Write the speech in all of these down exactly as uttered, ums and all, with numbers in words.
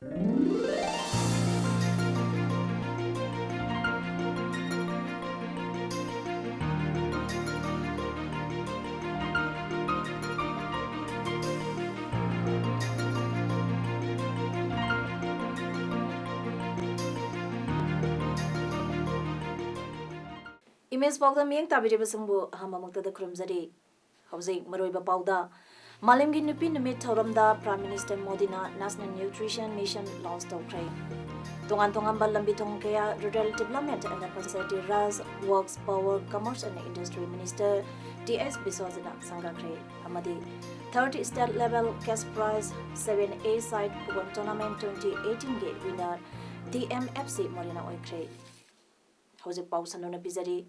Image ꯄꯥꯎꯗ ꯃꯤꯠꯌꯦꯡ ꯇꯥꯕꯤꯔꯤꯕꯁꯤꯡꯕꯨ ꯑꯍꯥꯟꯕꯃꯛꯇꯗ ꯈꯨꯔꯨꯝꯖꯔꯤ꯫ ꯍꯧꯖꯤꯛ ꯃꯔꯨꯑꯣꯏꯕ ꯄꯥꯎꯗ, ꯃꯥꯂꯦꯝꯒꯤ ꯅꯨꯄꯤ ꯅꯨꯃꯤꯠ ꯊꯧꯔꯝꯗ Prime Minister ꯃꯣꯗꯤꯅ National Nutrition Mission launch ꯇꯧꯈ꯭ꯔꯦ꯫ ꯇꯣꯉꯥꯟ ꯇꯣꯉꯥꯟꯕ ꯂꯝꯕꯤ ꯊꯣꯡ ꯀꯌꯥ Rural Development and Panchayati Raj, Works, Power, Commerce and Industry Minister T S ꯕꯤꯁ꯭ꯋꯖꯤꯠꯅ ꯁꯪꯒꯥꯈ꯭ꯔꯦ꯫ ꯑꯃꯗꯤ Third State Level Cash Prize Seven A Side Football Tournament twenty eighteen ꯒꯤ winner T M F C ꯃꯣꯔꯦꯅ ꯑꯣꯏꯈ꯭ꯔꯦ꯫ ꯍꯧꯖꯤꯛ ꯄꯥꯎ ꯁꯟꯗꯣꯛꯅ ꯄꯤꯖꯔꯤ꯫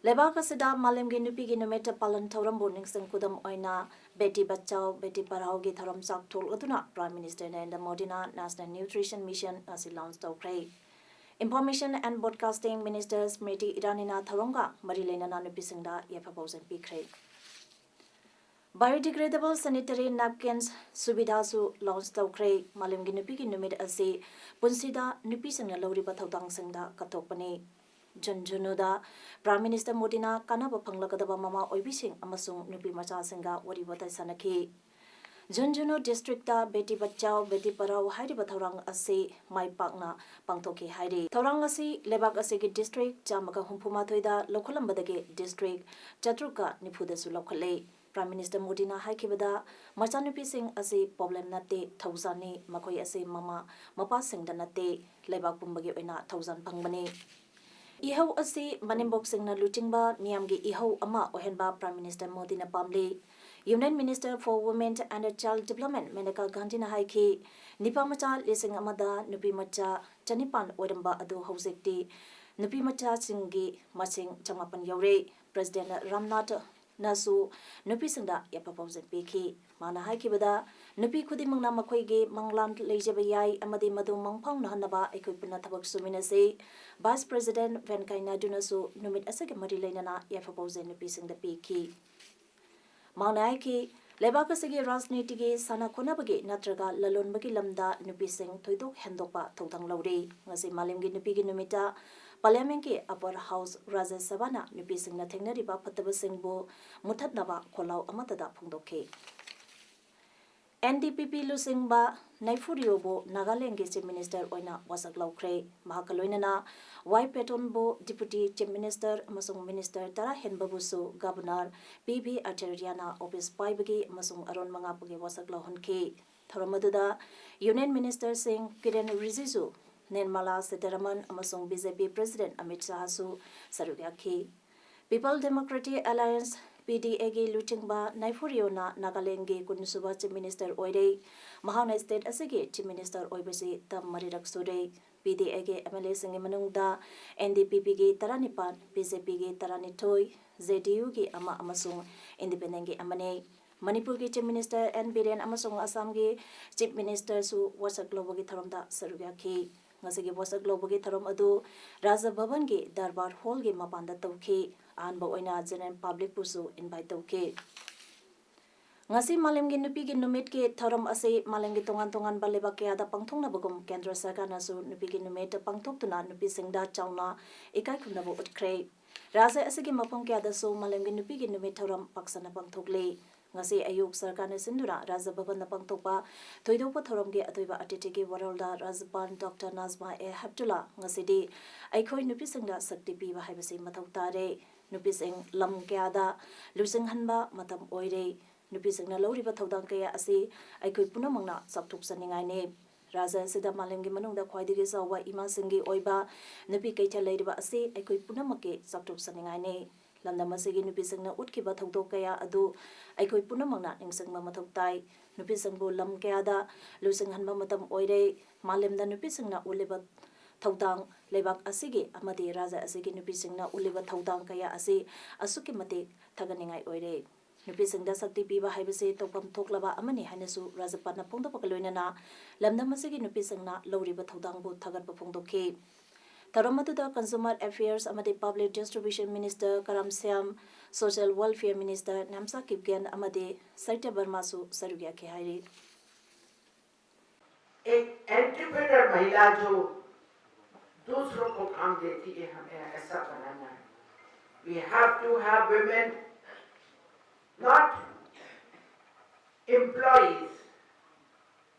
ꯂꯩꯕꯥꯛ ꯑꯁꯤꯗ ꯃꯥꯂꯦꯝꯒꯤ ꯅꯨꯄꯤꯒꯤ ꯅꯨꯃꯤꯠ ꯄꯥꯂꯟ ꯊꯧꯔꯝꯕꯨ ꯅꯤꯡꯁꯤꯡ ꯈꯨꯗꯝ ꯑꯣꯏꯅ Beti Bachao, Beti Padhao ꯒꯤ ꯊꯧꯔꯝ ꯆꯥꯎꯊꯣꯛꯂꯗꯨꯅ Prime Minister ꯅꯔꯦꯟꯗ꯭ꯔ ꯃꯣꯗꯤꯅ National Nutrition Mission ꯑꯁꯤ launch ꯇꯧꯈ꯭ꯔꯦ꯫ Information and Broadcasting Minister ꯁ꯭ꯃ꯭ꯔꯤꯇꯤ ꯏꯔꯥꯅꯤꯅ ꯊꯧꯔꯝꯒ ꯃꯔꯤ ꯂꯩꯅꯅ ꯅꯨꯄꯤꯁꯤꯡꯗ ꯌꯥꯏꯐ ꯄꯥꯎꯖꯦꯜ ꯄꯤꯈ꯭ꯔꯦ꯫ Biodegradable sanitary napkins ꯁꯨꯕꯤꯙꯥꯁꯨ launch ꯇꯧꯈ꯭ꯔꯦ꯫ ꯃꯥꯂꯦꯝꯒꯤ ꯅꯨꯄꯤꯒꯤ ꯅꯨꯃꯤꯠ ꯑꯁꯤ ꯄꯨꯟꯁꯤꯗ ꯅꯨꯄꯤꯁꯤꯡꯅ ꯂꯧꯔꯤꯕ ꯊꯧꯗꯥꯡꯁꯤꯡꯗ ꯀꯠꯊꯣꯛꯄꯅꯤ꯫ ꯖꯨꯟ ꯖꯨꯅꯨꯗ Prime Minister ꯃꯣꯗꯤꯅ ꯀꯥꯟꯅꯕ ꯐꯪꯂꯒꯗꯕ ꯃꯃꯥ ꯑꯣꯏꯕꯤꯁꯤꯡ ꯑꯃꯁꯨꯡ ꯅꯨꯄꯤ ꯃꯆꯥꯁꯤꯡꯒ ꯋꯥꯔꯤ ꯋꯥꯇꯥꯏ ꯁꯥꯟꯅꯈꯤ꯫ ꯖꯨꯟ ꯖꯨꯅꯨ district ꯇ Beti Bachao, Beti Padhao ꯍꯥꯏꯔꯤꯕ ꯊꯧꯔꯥꯡ ꯑꯁꯤ ꯃꯥꯏ ꯄꯥꯛꯅ ꯄꯥꯡꯊꯣꯛꯈꯤ ꯍꯥꯏꯔꯤ꯫ ꯊꯧꯔꯥꯡ ꯑꯁꯤ ꯂꯩꯕꯥꯛ ꯑꯁꯤꯒꯤ district ꯆꯥꯝꯃꯒ ꯍꯨꯝꯐꯨ ꯃꯥꯊꯣꯏꯗ ꯂꯧꯈꯠꯂꯝꯕꯗꯒꯤ district ꯆꯥꯇ꯭ꯔꯨꯛꯀ ꯅꯤꯐꯨꯗꯁꯨ ꯂꯧꯈꯠꯂꯦ꯫ Prime Minister ꯃꯣꯗꯤꯅ ꯍꯥꯏꯈꯤꯕꯗ, ꯃꯆꯥꯅꯨꯄꯤꯁꯤꯡ ꯑꯁꯤ problem ꯅꯠꯇꯦ, ꯊꯧꯖꯥꯜꯅꯤ꯫ ꯃꯈꯣꯏ ꯑꯁꯤ ꯃꯃꯥ ꯃꯄꯥꯁꯤꯡꯗ ꯅꯠꯇꯦ, ꯂꯩꯕꯥꯛ ꯄꯨꯝꯕꯒꯤ ꯑꯣꯏꯅ ꯊꯧꯖꯥꯜ ꯐꯪꯕꯅꯤ꯫ ꯏꯍꯧ ꯑꯁꯤ ꯃꯅꯦꯝꯕꯣꯛꯁꯤꯡꯅ ꯂꯨꯆꯤꯡꯕ ꯃꯤꯌꯥꯝꯒꯤ ꯏꯍꯧ ꯑꯃ ꯑꯣꯏꯍꯟꯕ Prime Minister ꯃꯣꯗꯤꯅ ꯄꯥꯝꯂꯤ꯫ Union Minister for Women and Child Development Menaka ꯒꯥꯟꯙꯤꯅ ꯍꯥꯏꯈꯤ, ꯅꯤꯄꯥ ꯃꯆꯥ ꯂꯤꯁꯤꯡ ꯑꯃꯗ ꯅꯨꯄꯤ ꯃꯆꯥ ꯆꯅꯤꯄꯥꯟ ꯑꯣꯏꯔꯝꯕ ꯑꯗꯨ ꯍꯧꯖꯤꯛꯇꯤ ꯅꯨꯄꯤ ꯃꯆꯥꯁꯤꯡꯒꯤ ꯃꯁꯤꯡ ꯆꯃꯥꯄꯟ ꯌꯧꯔꯦ꯫ President ꯔꯥꯝꯅꯥꯊ ꯅꯁꯨ ꯅꯨꯄꯤꯁꯤꯡꯗ ꯌꯥꯏꯐ ꯄꯥꯎꯖꯦꯜ ꯄꯤꯈꯤ꯫ ꯃꯥꯅ ꯍꯥꯏꯈꯤꯕꯗ, ꯅꯨꯄꯤ ꯈꯨꯗꯤꯡꯃꯛꯅ ꯃꯈꯣꯏꯒꯤ ꯃꯪꯂꯥꯟ ꯂꯩꯖꯕ ꯌꯥꯏ ꯑꯃꯗꯤ ꯃꯗꯨ ꯃꯪ ꯐꯥꯎꯅꯍꯟꯅꯕ ꯑꯩꯈꯣꯏ ꯄꯨꯟꯅ ꯊꯕꯛ ꯁꯨꯃꯤꯟꯅꯁꯤ꯫ Vice President ꯚꯦꯡꯀꯩꯌꯥ ꯅꯥꯏꯗꯨꯅꯁꯨ ꯅꯨꯃꯤꯠ ꯑꯁꯤꯒ ꯃꯔꯤ ꯂꯩꯅꯅ ꯌꯥꯏꯐ ꯄꯥꯎꯖꯦꯜ ꯅꯨꯄꯤꯁꯤꯡꯗ ꯄꯤꯈꯤ꯫ ꯃꯍꯥꯛꯅ ꯍꯥꯏꯈꯤ, ꯂꯩꯕꯥꯛ ꯑꯁꯤꯒꯤ ꯔꯥꯖꯅꯤꯇꯤꯒꯤ, ꯁꯥꯟꯅ ꯈꯣꯠꯅꯕꯒꯤ ꯅꯠꯇ꯭ꯔꯒ ꯂꯂꯣꯟꯕꯒꯤ ꯂꯝꯗ ꯅꯨꯄꯤꯁꯤꯡ ꯊꯣꯏꯗꯣꯛ ꯍꯦꯟꯗꯣꯛꯄ ꯊꯧꯗꯥꯡ ꯂꯧꯔꯤ꯫ ꯉꯁꯤ ꯃꯥꯂꯦꯝꯒꯤ ꯅꯨꯄꯤꯒꯤ ꯅꯨꯃꯤꯠꯇ Parliament ꯀꯤ Upper House Rajya Sabha ꯅ ꯅꯨꯄꯤꯁꯤꯡꯅ ꯊꯦꯡꯅꯔꯤꯕ ꯐꯠꯇꯕꯁꯤꯡꯕꯨ ꯃꯨꯊꯠꯅꯕ ꯈꯣꯜꯂꯥꯎ ꯑꯃꯠꯇꯗ ꯐꯣꯡꯗꯣꯛꯈꯤ꯫ N D P P ꯂꯨꯆꯤꯡꯕ ꯅꯥꯏꯐꯨꯔꯤꯌꯣꯕꯨ ꯅꯥꯒꯥꯂꯦꯟꯒꯤ Chief Minister ꯑꯣꯏꯅ ꯋꯥꯁꯛ ꯂꯧꯈ꯭ꯔꯦ꯫ ꯃꯍꯥꯛꯀ ꯂꯣꯏꯅꯅ Y ꯄꯦꯇꯣꯟꯕꯨ Deputy Chief Minister ꯑꯃꯁꯨꯡ Minister ꯇꯔꯥ ꯍꯦꯟꯕꯕꯨꯁꯨ Governor P B Acharya ꯅ office ꯄꯥꯏꯕꯒꯤ ꯑꯃꯁꯨꯡ ꯑꯔꯣꯟꯕ ꯉꯥꯛꯄꯒꯤ ꯋꯥꯁꯛ ꯂꯧꯍꯟꯈꯤ꯫ ꯊꯧꯔꯝ ꯑꯗꯨꯗ Union Minister ꯁꯤꯡ ꯀꯤꯔꯦꯟ ꯔꯤꯖꯤꯖꯨ, ꯅꯤꯔꯃꯂꯥ ꯁꯤꯇꯥꯔꯥꯃꯟ ꯑꯃꯁꯨꯡ B J P President Amit ꯁꯥꯍꯁꯨ ꯁꯔꯨꯛ ꯌꯥꯈꯤ꯫ People Democratic Alliance, P D A ꯒꯤ ꯂꯨꯆꯤꯡꯕ ꯅꯥꯏꯐꯨꯔꯤꯌꯣꯅ ꯅꯥꯒꯥꯂꯦꯟꯒꯤ ꯀꯨꯟꯁꯨꯕ Chief Minister ꯑꯣꯏꯔꯦ꯫ ꯃꯍꯥꯛꯅ state ꯑꯁꯤꯒꯤ Chief Minister ꯑꯣꯏꯕꯁꯤ term ꯃꯔꯤꯔꯛ ꯁꯨꯔꯦ꯫ P D A ꯒꯤ M L A ꯁꯤꯡꯒꯤ ꯃꯅꯨꯡꯗ N D P P ꯒꯤ ꯇꯔꯥꯅꯤꯄꯥꯟ, B J P ꯒꯤ ꯇꯔꯥꯅꯤꯊꯣꯏ, J D U ꯒꯤ ꯑꯃ ꯑꯃꯁꯨꯡ Independent ꯒꯤ ꯑꯃꯅꯤ꯫ ꯃꯅꯤꯄꯨꯔꯒꯤ Chief Minister N ꯕꯤꯔꯦꯟ ꯑꯃꯁꯨꯡ ꯑꯁꯥꯝꯒꯤ Chief Minister ꯁꯨ ꯋꯥꯁꯛ ꯂꯧꯕꯒꯤ ꯊꯧꯔꯝꯗ ꯁꯔꯨꯛ ꯌꯥꯈꯤ꯫ ꯉꯁꯤꯒꯤ ꯋꯥꯁꯛ ꯂꯧꯕꯒꯤ ꯊꯧꯔꯝ ꯑꯗꯨ ꯔꯥꯖ ꯚꯕꯟꯒꯤ ꯗꯔꯕꯥꯔ Hall ꯒꯤ ꯃꯄꯥꯟꯗ ꯇꯧꯈꯤ꯫ ꯑꯍꯥꯟꯕ ꯑꯣꯏꯅ general public ꯄꯨꯁꯨ invite ꯇꯧꯈꯤ꯫ ꯉꯁꯤ ꯃꯥꯂꯦꯝꯒꯤ ꯅꯨꯄꯤꯒꯤ ꯅꯨꯃꯤꯠꯀꯤ ꯊꯧꯔꯝ ꯑꯁꯤ ꯃꯥꯂꯦꯝꯒꯤ ꯇꯣꯉꯥꯟ ꯇꯣꯉꯥꯟꯕ ꯂꯩꯕꯥꯛ ꯀꯌꯥꯗ ꯄꯥꯡꯊꯣꯛꯅꯕꯒꯨꯝ, ꯀꯦꯟꯗ꯭ꯔ ꯁꯔꯀꯥꯔꯅꯁꯨ ꯅꯨꯄꯤꯒꯤ ꯅꯨꯃꯤꯠ ꯄꯥꯡꯊꯣꯛꯇꯨꯅ ꯅꯨꯄꯤꯁꯤꯡꯗ ꯆꯥꯎꯅ ꯏꯀꯥꯏ ꯈꯨꯝꯅꯕ ꯎꯠꯈ꯭ꯔꯦ꯫ ꯔꯥꯖ꯭ꯌ ꯑꯁꯤꯒꯤ ꯃꯐꯝ ꯀꯌꯥꯗꯁꯨ ꯃꯥꯂꯦꯝꯒꯤ ꯅꯨꯄꯤꯒꯤ ꯅꯨꯃꯤꯠ ꯊꯧꯔꯝ ꯄꯥꯛꯁꯟꯅ ꯄꯥꯡꯊꯣꯛꯂꯤ꯫ ꯉꯁꯤ ꯑꯌꯨꯛ ꯁꯔꯀꯥꯔꯅ ꯁꯤꯟꯗꯨꯅ ꯔꯥꯖ ꯚꯕꯟꯗ ꯄꯥꯡꯊꯣꯛꯄ ꯊꯣꯏꯗꯣꯛꯄ ꯊꯧꯔꯝꯒꯤ ꯑꯇꯣꯏꯕ ꯑꯇꯤꯊꯤꯒꯤ ꯋꯥꯔꯣꯜꯗ ꯔꯥꯖ꯭ꯌꯄꯥꯜ ꯗꯣꯛꯇꯔ ꯅꯥꯖꯃꯥ ꯑꯦ ꯍꯦꯞꯇꯨꯂꯥ ꯉꯁꯤꯗꯤ ꯑꯩꯈꯣꯏ ꯅꯨꯄꯤꯁꯤꯡꯗ ꯁꯛꯇꯤ ꯄꯤꯕ ꯍꯥꯏꯕꯁꯤ ꯃꯊꯧ ꯇꯥꯔꯦ꯫ ꯅꯨꯄꯤꯁꯤꯡ ꯂꯝ ꯀꯌꯥꯗ ꯂꯨꯆꯤꯡꯍꯟꯕ ꯃꯇꯝ ꯑꯣꯏꯔꯦ꯫ ꯅꯨꯄꯤꯁꯤꯡꯅ ꯂꯧꯔꯤꯕ ꯊꯧꯗꯥꯡ ꯀꯌꯥ ꯑꯁꯤ ꯑꯩꯈꯣꯏ ꯄꯨꯝꯅꯃꯛꯅ ꯆꯥꯎꯊꯣꯛꯆꯅꯤꯡꯉꯥꯏꯅꯤ꯫ ꯔꯥꯖ꯭ꯌ ꯑꯁꯤꯗ ꯃꯥꯂꯦꯝꯒꯤ ꯃꯅꯨꯡꯗ ꯈ꯭ꯋꯥꯏꯗꯒꯤ ꯆꯥꯎꯕ ꯏꯃꯥꯁꯤꯡꯒꯤ ꯑꯣꯏꯕ ꯅꯨꯄꯤ ꯀꯩꯊꯦꯜ ꯂꯩꯔꯤꯕ ꯑꯁꯤ ꯑꯩꯈꯣꯏ ꯄꯨꯝꯅꯃꯛꯀꯤ ꯆꯥꯎꯊꯣꯛꯆꯅꯤꯡꯉꯥꯏꯅꯤ꯫ ꯂꯝꯗꯝ ꯑꯁꯤꯒꯤ ꯅꯨꯄꯤꯁꯤꯡꯅ ꯎꯠꯈꯤꯕ ꯊꯧꯗꯣꯛ ꯀꯌꯥ ꯑꯗꯨ ꯑꯩꯈꯣꯏ ꯄꯨꯝꯅꯃꯛꯅ ꯅꯤꯡꯁꯤꯡꯕ ꯃꯊꯧ ꯇꯥꯏ꯫ ꯅꯨꯄꯤꯁꯤꯡꯕꯨ ꯂꯝ ꯀꯌꯥꯗ ꯂꯨꯆꯤꯡꯍꯟꯕ ꯃꯇꯝ ꯑꯣꯏꯔꯦ꯫ ꯃꯥꯂꯦꯝꯗ ꯅꯨꯄꯤꯁꯤꯡꯅ ꯎꯠꯂꯤꯕ ꯊꯧꯗꯥꯡ, ꯂꯩꯕꯥꯛ ꯑꯁꯤꯒꯤ ꯑꯃꯗꯤ ꯔꯥꯖ꯭ꯌ ꯑꯁꯤꯒꯤ ꯅꯨꯄꯤꯁꯤꯡꯅ ꯎꯠꯂꯤꯕ ꯊꯧꯗꯥꯡ ꯀꯌꯥ ꯑꯁꯤ ꯑꯁꯨꯛꯀꯤ ꯃꯇꯤꯛ ꯊꯥꯒꯠꯅꯤꯡꯉꯥꯏ ꯑꯣꯏꯔꯦ꯫ ꯅꯨꯄꯤꯁꯤꯡꯗ ꯁꯛꯇꯤ ꯄꯤꯕ ꯍꯥꯏꯕꯁꯤ ꯇꯧꯐꯝ ꯊꯣꯛꯂꯕ ꯑꯃꯅꯤ ꯍꯥꯏꯅꯁꯨ ꯔꯥꯖ꯭ꯌꯄꯥꯜꯅ ꯐꯣꯡꯗꯣꯛꯄꯒ ꯂꯣꯏꯅꯅ ꯂꯝꯗꯝ ꯑꯁꯤꯒꯤ ꯅꯨꯄꯤꯁꯤꯡꯅ ꯂꯧꯔꯤꯕ ꯊꯧꯗꯥꯡꯕꯨ ꯊꯥꯒꯠꯄ ꯐꯣꯡꯗꯣꯛꯈꯤ꯫ ꯊꯧꯔꯝ ꯑꯗꯨꯗ Consumer Affairs ꯑꯃꯗꯤ Public Distribution Minister ꯀꯔꯝ Shyam, Social Welfare Minister Nemcha Kipgen ꯑꯃꯗꯤ ꯁꯥꯍꯤꯇ꯭ꯌ ꯕꯔꯃꯥꯁꯨ ꯁꯔꯨꯛ ꯌꯥꯈꯤ ꯍꯥꯏꯔꯤ꯫ एक एंटरप्रेन्योर महिला जो दूसरों को काम देती है, हमें ऐसा बनाना है। We have to have women not employees,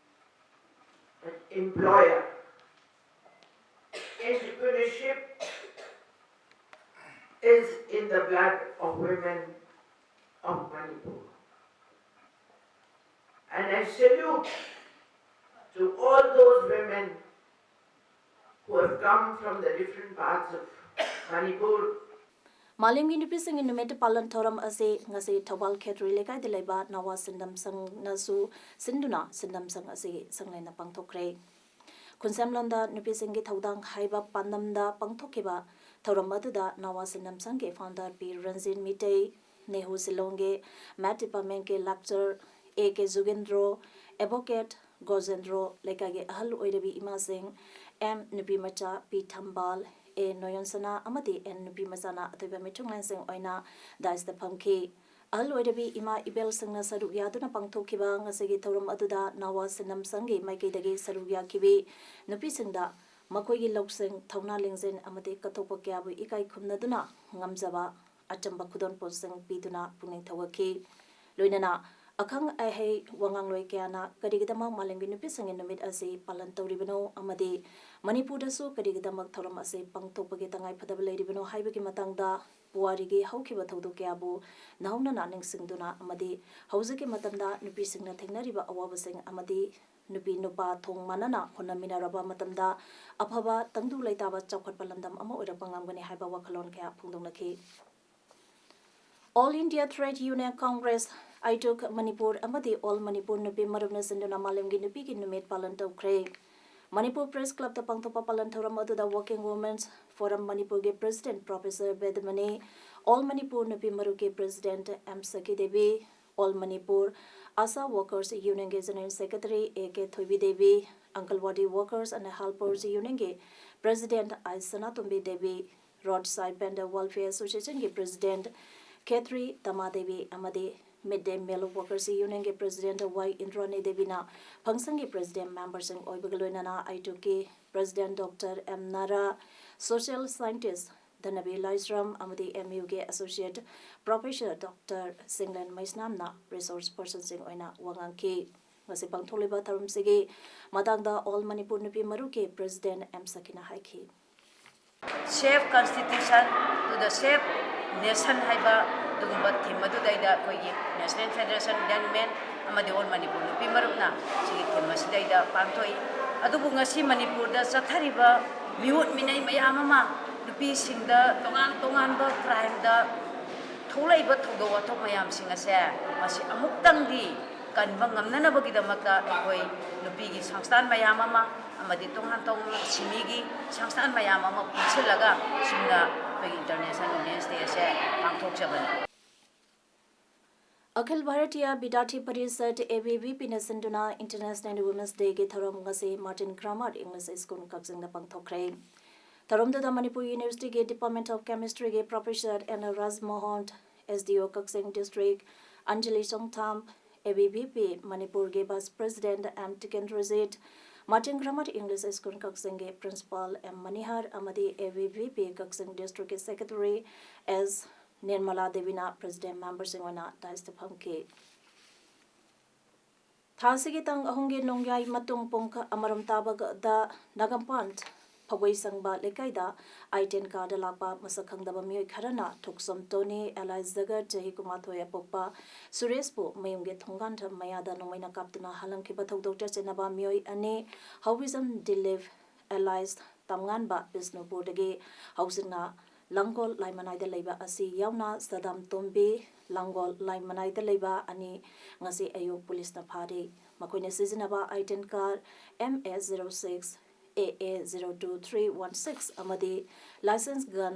but employer. Entrepreneurship is in the blood of women of Manipur. And I salute to all those women who have come from the different parts of Manipur. ꯃꯥꯂꯦꯝꯒꯤ ꯅꯨꯄꯤꯁꯤꯡꯒꯤ ꯅꯨꯃꯤꯠ ꯄꯥꯂꯟ ꯊꯧꯔꯝ ꯑꯁꯤ ꯉꯁꯤ ꯊꯧꯕꯥꯜ ꯈꯦꯇ꯭ꯔꯤ ꯂꯩꯀꯥꯏꯗ ꯂꯩꯕ ꯅꯥꯋꯥ ꯁꯤꯟꯗꯝ ꯁꯪꯅꯁꯨ ꯁꯤꯟꯗꯨꯅ ꯁꯤꯟꯗꯝ ꯁꯪ ꯑꯁꯤ ꯁꯪꯂꯦꯟꯅ ꯄꯥꯡꯊꯣꯛꯈ꯭ꯔꯦ꯫ ꯈꯨꯟꯁꯦꯝꯂꯣꯟꯗ ꯅꯨꯄꯤꯁꯤꯡꯒꯤ ꯊꯧꯗꯥꯡ ꯍꯥꯏꯕ ꯄꯥꯟꯗꯝꯗ ꯄꯥꯡꯊꯣꯛꯈꯤꯕ ꯊꯧꯔꯝ ꯑꯗꯨꯗ ꯅꯥꯋꯥ ꯁꯤꯟꯗꯝ ꯁꯪꯒꯤ founder ꯄꯤ ꯔꯟꯖꯤꯠ ꯃꯤꯇꯩ, ꯅꯦꯍꯨ ꯁꯤꯂꯣꯡꯒꯤ ꯃꯦꯠ ꯗꯤꯄꯥꯔꯠꯃꯦꯟꯒꯤ lecturer ꯑꯦ ꯀꯦ ꯖꯨꯒꯦꯟꯗ꯭ꯔꯣ, advocate ꯒꯣꯖꯦꯟꯗ꯭ꯔꯣ, ꯂꯩꯀꯥꯏꯒꯤ ꯑꯍꯜ ꯑꯣꯏꯔꯕꯤ ꯏꯃꯥꯁꯤꯡ, ꯑꯦꯝ ꯅꯨꯄꯤꯃꯆꯥ ꯄꯤ ꯊꯝꯕꯥꯜ, ꯑꯦ ꯅꯣꯌꯣꯟꯁꯅꯥ ꯑꯃꯗꯤ ꯑꯦꯟ ꯅꯨꯄꯤꯃꯆꯥꯅ ꯑꯊꯣꯏꯕ ꯃꯤꯊꯨꯡꯂꯦꯟꯁꯤꯡ ꯑꯣꯏꯅ dais ꯇ ꯐꯝꯈꯤ꯫ ꯑꯍꯜ ꯑꯣꯏꯔꯕꯤ ꯏꯃꯥ ꯏꯕꯦꯜꯁꯤꯡꯅ ꯁꯔꯨꯛ ꯌꯥꯗꯨꯅ ꯄꯥꯡꯊꯣꯛꯈꯤꯕ ꯉꯁꯤꯒꯤ ꯊꯧꯔꯝ ꯑꯗꯨꯗ ꯅꯥꯋꯥ ꯁꯤꯟꯅꯝ ꯁꯪꯒꯤ ꯃꯥꯏꯀꯩꯗꯒꯤ ꯁꯔꯨꯛ ꯌꯥꯈꯤꯕꯤ ꯅꯨꯄꯤꯁꯤꯡꯗ ꯃꯈꯣꯏꯒꯤ ꯂꯧꯁꯤꯡ, ꯊꯧꯅꯥ ꯂꯤꯡꯖꯦꯜ ꯑꯃꯗꯤ ꯀꯠꯊꯣꯛꯄ ꯀꯌꯥꯕꯨ ꯏꯀꯥꯏ ꯈꯨꯝꯅꯗꯨꯅ ꯉꯝꯖꯕ ꯑꯆꯝꯕ ꯈꯨꯗꯣꯜꯄꯣꯠꯁꯤꯡ ꯄꯤꯗꯨꯅ ꯄꯨꯛꯅꯤꯡ ꯊꯧꯒꯠꯈꯤ꯫ ꯂꯣꯏꯅꯅ ꯑꯈꯪ ꯑꯍꯩ ꯋꯥꯉꯥꯡꯂꯣꯏ ꯀꯌꯥꯅ ꯀꯔꯤꯒꯤꯗꯃꯛ ꯃꯥꯂꯦꯝꯒꯤ ꯅꯨꯄꯤꯁꯤꯡꯒꯤ ꯅꯨꯃꯤꯠ ꯑꯁꯤ ꯄꯥꯂꯟ ꯇꯧꯔꯤꯕꯅꯣ ꯑꯃꯗꯤ ꯃꯅꯤꯄꯨꯔꯗꯁꯨ ꯀꯔꯤꯒꯤꯗꯃꯛ ꯊꯧꯔꯝ ꯑꯁꯤ ꯄꯥꯡꯊꯣꯛꯄꯒꯤ ꯇꯉꯥꯏꯐꯗꯕ ꯂꯩꯔꯤꯕꯅꯣ ꯍꯥꯏꯕꯒꯤ ꯃꯇꯥꯡꯗ ꯄꯨꯋꯥꯔꯤꯒꯤ ꯍꯧꯈꯤꯕ ꯊꯧꯗꯣꯛ ꯀꯌꯥꯕꯨ ꯅꯧꯍꯧꯅꯅ ꯅꯤꯡꯁꯤꯡꯗꯨꯅ ꯑꯃꯗꯤ ꯍꯧꯖꯤꯛꯀꯤ ꯃꯇꯝꯗ ꯅꯨꯄꯤꯁꯤꯡꯅ ꯊꯦꯡꯅꯔꯤꯕ ꯑꯋꯥꯕꯁꯤꯡ ꯑꯃꯗꯤ ꯅꯨꯄꯤ ꯅꯨꯄꯥ ꯊꯣꯡ ꯃꯥꯟꯅꯅ ꯍꯣꯠꯅꯃꯤꯟꯅꯔꯕ ꯃꯇꯝꯗ ꯑꯐꯕ ꯇꯪꯗꯨ ꯂꯩꯇꯥꯕ ꯆꯥꯎꯈꯠꯄ ꯂꯝꯗꯝ ꯑꯃ ꯑꯣꯏꯔꯛꯄ ꯉꯝꯒꯅꯤ ꯍꯥꯏꯕ ꯋꯥꯈꯜꯂꯣꯟ ꯀꯌꯥ ꯐꯣꯡꯗꯣꯛꯅꯈꯤ꯫ All India Trade Union Congress, ꯑꯥꯏꯇꯨꯛ Manipur ꯑꯃꯗꯤ All Manipur ꯅꯨꯄꯤ ꯃꯔꯨꯞꯅ ꯁꯤꯟꯗꯨꯅ ꯃꯥꯂꯦꯝꯒꯤ ꯅꯨꯄꯤꯒꯤ ꯅꯨꯃꯤꯠ ꯄꯥꯂꯟ ꯇꯧꯈ꯭ꯔꯦ꯫ ꯃꯅꯤꯄꯨꯔ Press Club ꯇ ꯄꯥꯡꯊꯣꯛꯄ ꯄꯥꯂꯟ ꯊꯧꯔꯝ ꯑꯗꯨꯗ Working Women's Forum ꯃꯅꯤꯄꯨꯔꯒꯤ President Professor ꯕꯦꯗꯃꯅꯤ, All Manipur ꯅꯨꯄꯤ ꯃꯔꯨꯞꯀꯤ President M Sakhi Devi, All Manipur ASHA workers ꯌꯨꯅꯤꯌꯟꯒꯤ general secretary A K Thoibi Devi, Anganwadi workers and helpers ꯌꯨꯅꯤꯌꯟꯒꯤ president I Sanatombi Devi, road side vendor welfare ꯑꯦꯁꯣꯁꯤꯌꯦꯁꯟꯒꯤ ꯄ꯭ꯔꯦꯁꯤꯗꯦꯟꯠ ꯈꯦꯇ꯭ꯔꯤ ꯇꯃꯥ ꯗꯦꯕꯤ ꯑꯃꯗꯤ ꯃꯤꯗ ꯗꯦ ꯃꯤꯜ ꯋꯥꯔꯀꯔꯁ ꯌꯨꯅꯤꯌꯟꯒꯤ ꯄ꯭ꯔꯦꯁꯤꯗꯦꯟꯠ ꯋꯥꯏ ꯏꯟꯗ꯭ꯔꯥꯅꯤ ꯗꯦꯕꯤꯅ ꯐꯪꯁꯟꯒꯤ ꯄ꯭ꯔꯦꯁꯤꯗꯦꯟꯠ ꯃꯦꯝꯕꯔꯁꯤꯡ ꯑꯣꯏꯕꯒ ꯂꯣꯏꯅꯅ I two K president doctor M Nara, social scientist Dhanabi ꯂꯥꯏꯁ꯭ꯔꯝ ꯑꯃꯗꯤ ꯑꯦꯝ ꯌꯨꯒꯤ associate professor doctor Singlen ꯃꯩꯁꯅꯥꯝꯅ resources ꯄꯔꯁꯟꯁꯤꯡ ꯑꯣꯏꯅ ꯋꯥ ꯉꯥꯡꯈꯤ꯫ ꯉꯁꯤ ꯄꯥꯡꯊꯣꯛꯂꯤꯕ ꯊꯧꯔꯝꯁꯤꯒꯤ ꯃꯇꯥꯡꯗ ꯑꯣꯜ ꯃꯅꯤꯄꯨꯔ ꯅꯨꯄꯤ ꯃꯔꯨꯞꯀꯤ ꯄ꯭ꯔꯦꯁꯤꯗꯦꯟꯠ ꯑꯦꯝ ꯁꯀꯤꯅ ꯍꯥꯏꯈꯤ꯫ Save Constitution to the Save Nation ꯍꯥꯏꯕ ꯑꯗꯨꯒꯨꯝꯕ ꯊꯤꯝ ꯑꯗꯨꯗꯩꯗ ꯑꯩꯈꯣꯏꯒꯤ ꯅꯦꯁꯅꯦꯜ ꯐꯦꯗꯔꯦꯁꯟ ꯏꯟꯗꯤꯌꯟ ꯋꯨꯃꯦꯟ ꯑꯃꯗꯤ ꯑꯣꯜ ꯃꯅꯤꯄꯨꯔ ꯅꯨꯄꯤ ꯃꯔꯨꯞꯅ ꯁꯤꯒꯤ ꯊꯤꯝ ꯑꯁꯤꯗꯩꯗ ꯄꯥꯡꯊꯣꯛꯏ꯫ ꯑꯗꯨꯕꯨ ꯉꯁꯤ ꯃꯅꯤꯄꯨꯔꯗ ꯆꯠꯊꯔꯤꯕ ꯃꯤꯑꯣꯠ ꯃꯤꯅꯩ ꯃꯌꯥꯝ ꯑꯃ, ꯅꯨꯄꯤꯁꯤꯡꯗ ꯇꯣꯉꯥꯟ ꯇꯣꯉꯥꯟꯕ ꯀ꯭ꯔꯥꯏꯝꯗ ꯊꯣꯛꯂꯛꯏꯕ ꯊꯧꯗꯣꯛ ꯋꯥꯊꯣꯛ ꯃꯌꯥꯝꯁꯤꯡ ꯑꯁꯦ ꯃꯁꯤ ꯑꯃꯨꯛꯇꯪꯗꯤ ꯀꯟꯕ ꯉꯝꯅꯅꯕꯒꯤꯗꯃꯛꯇ ꯑꯩꯈꯣꯏ ꯅꯨꯄꯤꯒꯤ ꯁꯪꯁꯊꯥꯟ ꯃꯌꯥꯝ ꯑꯃ ꯑꯃꯗꯤ ꯇꯣꯉꯥꯟ ꯇꯣꯉꯥꯟꯕ ꯁꯤꯃꯤꯒꯤ ꯁꯪꯁꯊꯥꯟ ꯃꯌꯥꯝ ꯑꯃ ꯄꯨꯟꯁꯤꯜꯂꯒ ꯁꯤꯒꯨꯝꯅ ꯑꯩꯈꯣꯏꯒꯤ ꯏꯟꯇꯔꯅꯦꯁꯅꯦꯜ ꯋꯨꯃꯦꯟꯁ ꯗꯦ ꯑꯁꯦ ꯄꯥꯡꯊꯣꯛꯆꯕꯅꯤ꯫ Akhil Bharatiya Vidyarthi Parishad, A B V ꯄꯤꯅ ꯁꯤꯟꯗꯨꯅ ꯏꯟꯇꯔꯅꯦꯁꯅꯦꯜ ꯋꯨꯃꯦꯟꯁ ꯗꯦꯒꯤ ꯊꯧꯔꯝ ꯉꯁꯤ ꯃꯥꯔꯇꯤꯟ ꯒ꯭ꯔꯥꯃꯔ ꯏꯪꯂꯤꯁ ꯁ꯭ꯀꯨꯜ ꯀꯛꯆꯤꯡꯗ ꯄꯥꯡꯊꯣꯛꯈ꯭ꯔꯦ꯫ ꯊꯧꯔꯝꯗꯨꯗ ꯃꯅꯤꯄꯨꯔ ꯌꯨꯅꯤꯚꯔꯁꯤꯇꯤꯒꯤ ꯗꯤꯄꯥꯔꯠꯃꯦꯟꯠ ꯑꯣꯐ ꯀꯦꯃꯤꯁꯇ꯭ꯔꯤꯒꯤ professor N Rajmohan, S D O Kakching district Anjali Chongtham, A B V P ꯃꯅꯤꯄꯨꯔꯒꯤ vice president M Tikendrajit, Martin grammar English school ꯀꯛꯆꯤꯡꯒꯤ ꯄ꯭ꯔꯤꯟꯁꯤꯄꯥꯜ ꯑꯦꯝ ꯃꯅꯤꯍꯔ ꯑꯃꯗꯤ A B V P Kakching ꯗꯤꯁꯇ꯭ꯔꯤꯛꯀꯤ ꯁꯦꯀ꯭ꯔꯦꯇꯔꯤ ꯑꯦꯁ ꯅꯤꯔꯃꯂꯥ ꯗꯦꯕꯤꯅ president ꯃꯦꯝꯕꯔꯁꯤꯡ ꯑꯣꯏꯅ ꯗꯥꯏꯁꯇ ꯐꯝꯈꯤ꯫ ꯊꯥ ꯑꯁꯤꯒꯤ ꯇꯥꯡ ꯑꯍꯨꯝꯒꯤ ꯅꯣꯡꯌꯥꯏ ꯃꯇꯨꯡ ꯄꯨꯡ ꯑꯃꯔꯣꯝ ꯇꯥꯕꯗ ꯅꯥꯒꯥꯝꯄꯥꯟ ꯐꯧꯒꯣꯏ ꯁꯪꯕ ꯂꯩꯀꯥꯏꯗ ꯑꯥꯏ ꯇꯦꯟ ꯀꯥꯔꯗ ꯂꯥꯛꯄ ꯃꯁꯛ ꯈꯪꯗꯕ ꯃꯤꯑꯣꯏ ꯈꯔꯅ ꯊꯣꯛꯆꯣꯝ ꯇꯣꯅꯤ, alias ꯖꯒꯠ, ꯆꯍꯤ ꯀꯨꯟꯃꯥꯊꯣꯏ ꯑꯄꯣꯛꯄ ꯁꯨꯔꯦꯁꯄꯨ ꯃꯌꯨꯝꯒꯤ ꯊꯣꯡꯒꯥꯟ ꯃꯌꯥꯗ ꯅꯣꯡꯃꯩꯅ ꯀꯥꯞꯇꯨꯅ ꯍꯥꯠꯂꯝꯈꯤꯕ ꯊꯧꯗꯣꯛ ꯆꯠꯆꯅꯕ ꯃꯤꯑꯣꯏ ꯑꯅꯤ, ꯍꯧꯕꯤꯖꯝ ꯗꯤꯂꯤꯞ, alias ꯇꯝꯉꯥꯟꯕ, ꯕꯤꯁꯅꯨꯄꯨꯔꯗꯒꯤ, ꯍꯧꯖꯤꯛꯅ ꯂꯥꯡꯒꯣꯜ ꯂꯥꯏꯃꯅꯥꯏꯗ ꯂꯩꯕ ꯑꯁꯤ ꯌꯥꯎꯅ ꯁꯗꯥꯝ ꯇꯣꯝꯕꯤ, ꯂꯥꯡꯒꯣꯜ ꯂꯥꯏꯃꯅꯥꯏꯗ ꯂꯩꯕ ꯑꯅꯤ ꯉꯁꯤ ꯑꯌꯨꯛ ꯄꯨꯂꯤꯁꯅ ꯐꯥꯔꯤ꯫ ꯃꯈꯣꯏꯅ ꯁꯤꯖꯤꯟꯅꯕ ꯑꯥꯏ ꯇꯦꯟ ꯀꯥꯔꯗ M A zero six A A zero two three one six ꯑꯃꯗꯤ ꯂꯥꯏꯁꯦꯟꯁ ꯒꯟ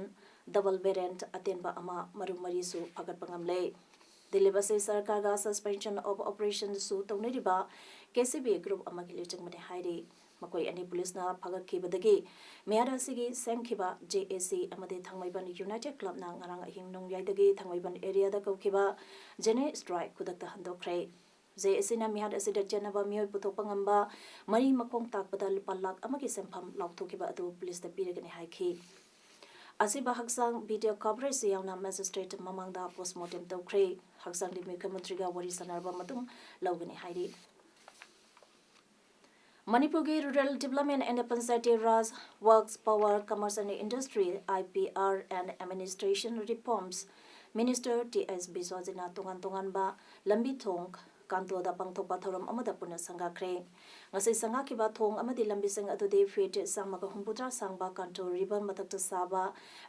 ꯗꯕꯜ ꯕꯦꯔꯦꯟ ꯑꯇꯦꯟꯕ ꯑꯃ ꯃꯔꯨꯝ ꯃꯔꯤꯁꯨ ꯐꯥꯒꯠꯄ ꯉꯝꯂꯦ꯫ ꯗꯤꯂꯤꯞ ꯑꯁꯤ ꯁꯔꯀꯥꯔꯒ suspension of operationꯁꯨ ꯇꯧꯅꯔꯤꯕ ꯀꯦ ꯁꯤ ꯕꯤ ꯒ꯭ꯔꯨꯞ ꯑꯃꯒꯤ ꯂꯨꯆꯤꯡꯕꯅꯤ ꯍꯥꯏꯔꯤ꯫ ꯃꯈꯣꯏ ꯑꯅꯤ ꯄꯨꯂꯤꯁꯅ ꯐꯥꯒꯠꯈꯤꯕꯗꯒꯤ ꯃꯤꯍꯥꯠ ꯑꯁꯤꯒꯤ ꯁꯦꯝꯈꯤꯕ ꯖꯦ ꯑꯦ ꯁꯤ ꯑꯃꯗꯤ ꯊꯥꯡꯃꯩꯕꯟ ꯌꯨꯅꯥꯏꯇꯦꯗ ꯀ꯭ꯂꯕꯅ ꯉꯔꯥꯡ ꯑꯍꯤꯡ ꯅꯣꯡꯌꯥꯏꯗꯒꯤ ꯊꯥꯡꯃꯩꯕꯟ ꯑꯦꯔꯤꯌꯥꯗ ꯀꯧꯈꯤꯕ ꯖꯦꯅꯦꯔꯦꯜ ꯁ꯭ꯇ꯭ꯔꯥꯏꯛ ꯈꯨꯗꯛꯇ ꯍꯟꯗꯣꯛꯈ꯭ꯔꯦ꯫ ꯖꯦ ꯑꯦ ꯁꯤꯅ ꯃꯤꯍꯥꯠ ꯑꯁꯤꯗ ꯆꯦꯟꯅꯕ ꯃꯤꯑꯣꯏ ꯄꯨꯊꯣꯛꯄ ꯉꯝꯕ ꯃꯔꯤ ꯃꯈꯣꯡ ꯇꯥꯛꯄꯗ ꯂꯨꯄꯥ ꯂꯥꯈ ꯑꯃꯒꯤ ꯁꯦꯟꯐꯝ ꯂꯥꯎꯊꯣꯛꯈꯤꯕ ꯑꯗꯨ ꯄꯨꯂꯤꯁꯇ ꯄꯤꯔꯒꯅꯤ ꯍꯥꯏꯈꯤ꯫ ꯑꯁꯤꯕ ꯍꯛꯆꯥꯡ video coverage ꯌꯥꯎꯅ ꯃꯦꯖꯤꯁꯇ꯭ꯔꯦꯠ ꯃꯃꯥꯡꯗ ꯄꯣꯁꯃꯣꯔꯇꯦꯝ ꯇꯧꯈ꯭ꯔꯦ꯫ ꯍꯛꯆꯥꯡꯗꯤ ꯃꯨꯈ꯭ꯌꯃꯟꯇ꯭ꯔꯤꯒ ꯋꯥꯔꯤ ꯁꯥꯟꯅꯔꯕ ꯃꯇꯨꯡ ꯂꯧꯒꯅꯤ ꯍꯥꯏꯔꯤ꯫ ꯃꯅꯤꯄꯨꯔꯒꯤ Rural Development and Panchayati Raj, Works, Power, Commerce and Industry, I P R and Administration Reforms Minister T S ꯕꯤꯁ꯭ꯋꯖꯤꯠꯅ ꯇꯣꯉꯥꯟ ꯇꯣꯉꯥꯟꯕ ꯂꯝꯕꯤ ꯊꯣꯡ ꯀꯥꯟꯇꯣꯗ ꯄꯥꯡꯊꯣꯛꯄ ꯊꯧꯔꯝ ꯑꯃꯗ ꯄꯨꯟꯅ ꯁꯪꯒꯥꯈ꯭ꯔꯦ꯫ ꯉꯁꯤ ꯁꯪꯒꯥꯈꯤꯕ ꯊꯣꯡ ꯑꯃꯗꯤ ꯂꯝꯕꯤꯁꯤꯡ ꯑꯗꯨꯗꯤ ꯐꯤꯠ ꯆꯥꯝꯃꯒ ꯍꯨꯝꯐꯨꯇꯔꯥ ꯁꯥꯡꯕ ꯀꯥꯟꯇꯣ ꯔꯤꯚꯔ ꯃꯊꯛꯇ ꯁꯥꯕ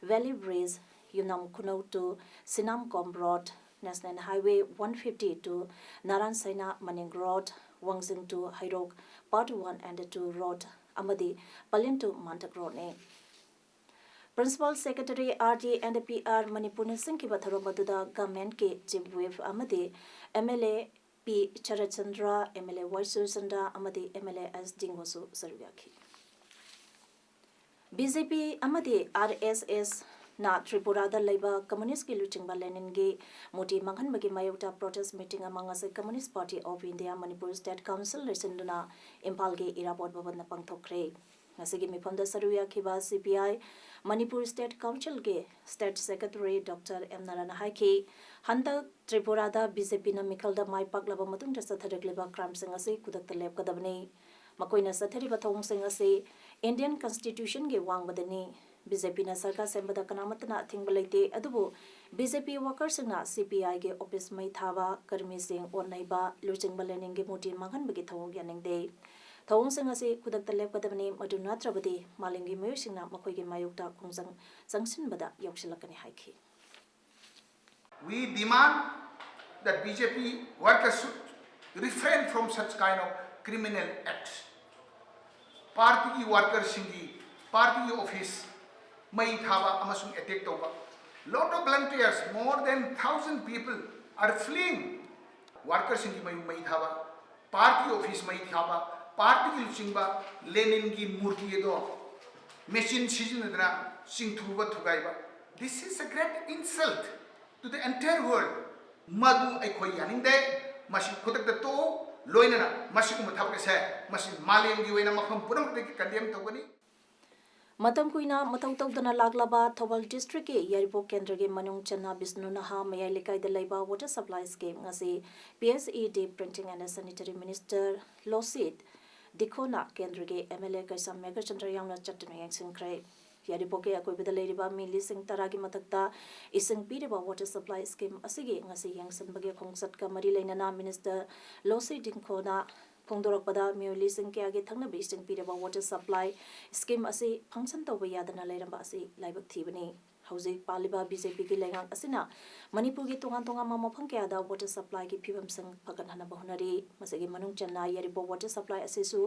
Valley Bridge, Yunam Khunou to Sinamkom road, National Highway one fifty to Naran Saina Maning road, Wangjing to Heirok Part one and two road ꯑꯃꯗꯤ ꯄꯂꯦꯟ to ꯃꯥꯟꯗꯛ ꯔꯣꯗꯅꯤ꯫ Principal Secretary R D and P R ꯃꯅꯤꯄꯨꯔꯅ ꯁꯤꯟꯈꯤꯕ ꯊꯧꯔꯝ ꯑꯗꯨꯗ ꯒꯚꯔꯟꯃꯦꯟꯠꯀꯤ ꯆꯤꯐ ꯋꯤꯞ ꯑꯃꯗꯤ M L A P Saratchandra, M L A Y Surchandra ꯑꯃꯗꯤ M L A S ꯗꯤꯡꯒꯣꯁꯨ ꯁꯔꯨꯛ ꯌꯥꯈꯤ꯫ B J ꯄꯤ ꯑꯃꯗꯤ ꯑꯥꯔ ꯑꯦꯁ ꯑꯦꯁꯅ ꯇ꯭ꯔꯤꯄꯨꯔꯥꯗ ꯂꯩꯕ ꯀꯝꯃꯨꯅꯤꯁ꯭ꯠꯀꯤ ꯂꯨꯆꯤꯡꯕ ꯂꯦꯅꯤꯟꯒꯤ ꯃꯨꯔꯇꯤ ꯃꯥꯡꯍꯟꯕꯒꯤ ꯃꯥꯌꯣꯛꯇ protest meeting ꯑꯃ ꯉꯁꯤ Communist Party of India Manipur State Council ꯂꯣꯏꯁꯤꯟꯗꯨꯅ ꯏꯝꯐꯥꯜꯒꯤ ꯏꯔꯥꯕꯣꯠ ꯚꯕꯟꯗ ꯄꯥꯡꯊꯣꯛꯈ꯭ꯔꯦ꯫ ꯉꯁꯤꯒꯤ ꯃꯤꯐꯝꯗ ꯁꯔꯨꯛ ꯌꯥꯈꯤꯕ C P I Manipur State Councilꯒꯤ State Secretary ꯗꯣꯛꯇꯔ ꯑꯦꯝ ꯅꯥꯔꯥꯅ ꯍꯥꯏꯈꯤ, ꯍꯟꯗꯛ ꯇ꯭ꯔꯤꯄꯨꯔꯥꯗ ꯕꯤ ꯖꯦ ꯄꯤꯅ ꯃꯤꯈꯜꯗ ꯃꯥꯏ ꯄꯥꯛꯂꯕ ꯃꯇꯨꯡꯗ ꯆꯠꯊꯔꯛꯂꯤꯕ crimeꯁꯤꯡ ꯑꯁꯤ ꯈꯨꯗꯛꯇ ꯂꯦꯞꯀꯗꯕꯅꯤ꯫ ꯃꯈꯣꯏꯅ ꯆꯠꯊꯔꯤꯕ ꯊꯧꯑꯣꯡꯁꯤꯡ ꯑꯁꯤ Indian Constitutionꯒꯤ ꯋꯥꯡꯃꯗꯅꯤ꯫ ꯕꯤ ꯖꯦ ꯄꯤꯅ ꯁꯔꯀꯥꯔ ꯁꯦꯝꯕꯗ ꯀꯅꯥꯃꯠꯇꯅ ꯑꯊꯤꯡꯕ ꯂꯩꯇꯦ, ꯑꯗꯨꯕꯨ ꯕꯤ ꯖꯦ ꯄꯤ workerꯁꯤꯡꯅ ꯁꯤ ꯄꯤ ꯑꯥꯏꯒꯤ office ꯃꯩ ꯊꯥꯕ, ꯀꯔꯃꯤꯁꯤꯡ ꯑꯣꯠ ꯅꯩꯕ, ꯂꯨꯆꯤꯡꯕ ꯂꯦꯅꯤꯟꯒꯤ ꯃꯨꯔꯇꯤ ꯃꯥꯡꯍꯟꯕꯒꯤ ꯊꯧꯑꯣꯡ ꯌꯥꯅꯤꯡꯗꯦ꯫ ꯊꯧꯑꯣꯡꯁꯤꯡ ꯑꯁꯤ ꯈꯨꯗꯛꯇ ꯂꯦꯞꯀꯗꯕꯅꯤ, ꯃꯗꯨ ꯅꯠꯇ꯭ꯔꯕꯗꯤ ꯃꯥꯂꯦꯝꯒꯤ ꯃꯤꯑꯣꯏꯁꯤꯡꯅ ꯃꯈꯣꯏꯒꯤ ꯃꯥꯌꯣꯛꯇ ꯈꯣꯡꯖꯪ ꯆꯪꯁꯤꯟꯕꯗ ꯌꯥꯎꯁꯤꯜꯂꯛꯀꯅꯤ ꯍꯥꯏꯈꯤ꯫ We demand that B J P workers should refrain from such kind of criminal acts. ꯄꯥꯔꯇꯤꯒꯤ ꯋꯥꯔꯀꯔꯁꯤꯡꯒꯤ ꯄꯥꯔꯇꯤꯒꯤ ꯑꯣꯐꯤꯁ ꯃꯩ ꯊꯥꯕ ꯑꯃꯁꯨꯡ ꯑꯦꯇꯦꯛ ꯇꯧꯕ, lot of volunteers, more than thousand people Are fleeing. Workerꯁꯤꯡꯒꯤ ꯃꯌꯨꯝ ꯃꯩ ꯊꯥꯕ, party office ꯃꯩ ꯊꯥꯕ, partyꯒꯤ ꯂꯨꯆꯤꯡꯕ ꯂꯦꯅꯤꯟꯒꯤ ꯃꯨꯔꯇꯤ ꯑꯗꯣ machine ꯁꯤꯖꯤꯟꯅꯗꯅ ꯆꯤꯡꯊꯨꯕ ꯊꯨꯒꯥꯏꯕ, this is a great insult to the entire world. ꯃꯗꯨ ꯑꯩꯈꯣꯏ ꯌꯥꯅꯤꯡꯗꯦ꯫ ꯃꯁꯤ ꯈꯨꯗꯛꯇ ꯇꯣꯛꯎ꯫ ꯂꯣꯏꯅꯅ ꯃꯁꯤꯒꯨꯝꯕ ꯊꯕꯛ ꯑꯁꯦ ꯃꯁꯤ ꯃꯥꯂꯦꯝꯒꯤ ꯑꯣꯏꯅ ꯃꯐꯝ ꯄꯨꯝꯅꯃꯛꯇꯒꯤ condemn ꯇꯧꯒꯅꯤ꯫ ꯃꯇꯝ ꯀꯨꯏꯅ ꯃꯊꯧ ꯇꯧꯗꯅ ꯂꯥꯛꯂꯕ ꯊꯧꯕꯥꯜ districtꯀꯤ ꯌꯥꯏꯔꯤꯄꯣꯛ ꯀꯦꯟꯗ꯭ꯔꯒꯤ ꯃꯅꯨꯡ ꯆꯟꯅ ꯕꯤꯁꯅꯨ ꯅꯍꯥ ꯃꯌꯥꯏ ꯂꯩꯀꯥꯏꯗ ꯂꯩꯕ water supply scheme ꯉꯁꯤ P H E D, Printing and Sanitary Minister ꯂꯣꯁꯤꯠ ꯗꯤꯈꯣꯅ ꯀꯦꯟꯗ꯭ꯔꯒꯤ M L A ꯀꯩꯁꯥꯝ ꯃꯦꯘꯆꯟꯗ꯭ꯔ ꯌꯥꯎꯅ ꯆꯠꯇꯨꯅ ꯌꯦꯡꯁꯤꯟꯈ꯭ꯔꯦ꯫ ꯌꯥꯏꯔꯤꯄꯣꯛꯀꯤ ꯑꯀꯣꯏꯕꯗ ꯂꯩꯔꯤꯕ ꯃꯤ ꯂꯤꯁꯤꯡ ꯇꯔꯥꯒꯤ ꯃꯊꯛꯇ ꯏꯁꯤꯡ ꯄꯤꯔꯤꯕ water supply scheme ꯑꯁꯤꯒꯤ ꯉꯁꯤ ꯌꯦꯡꯁꯤꯟꯕꯒꯤ ꯈꯣꯡꯆꯠꯀ ꯃꯔꯤ ꯂꯩꯅꯅ Minister ꯂꯣꯁꯤ ꯗꯤꯡꯈꯣꯅ ꯐꯣꯡꯗꯣꯔꯛꯄꯗ ꯃꯤꯑꯣꯏ ꯂꯤꯁꯤꯡ ꯀꯌꯥꯒꯤ ꯊꯛꯅꯕ ꯏꯁꯤꯡ ꯄꯤꯔꯤꯕ water supply scheme ꯑꯁꯤ function ꯇꯧꯕ ꯌꯥꯗꯅ ꯂꯩꯔꯝꯕ ꯑꯁꯤ ꯂꯥꯏꯕꯛ ꯊꯤꯕꯅꯤ꯫ ꯍꯧꯖꯤꯛ ꯄꯥꯜꯂꯤꯕ B J Pꯒꯤ ꯂꯩꯉꯥꯛ ꯑꯁꯤꯅ ꯃꯅꯤꯄꯨꯔꯒꯤ ꯇꯣꯉꯥꯟ ꯇꯣꯉꯥꯟꯕ ꯃꯐꯝ ꯀꯌꯥꯗ water supplyꯒꯤ ꯐꯤꯕꯝꯁꯤꯡ ꯐꯒꯠꯍꯟꯅꯕ ꯍꯣꯠꯅꯔꯤ꯫ ꯃꯁꯤꯒꯤ ꯃꯅꯨꯡ ꯆꯟꯅ ꯌꯥꯏꯔꯤꯄꯣꯛ water supply ꯑꯁꯤꯁꯨ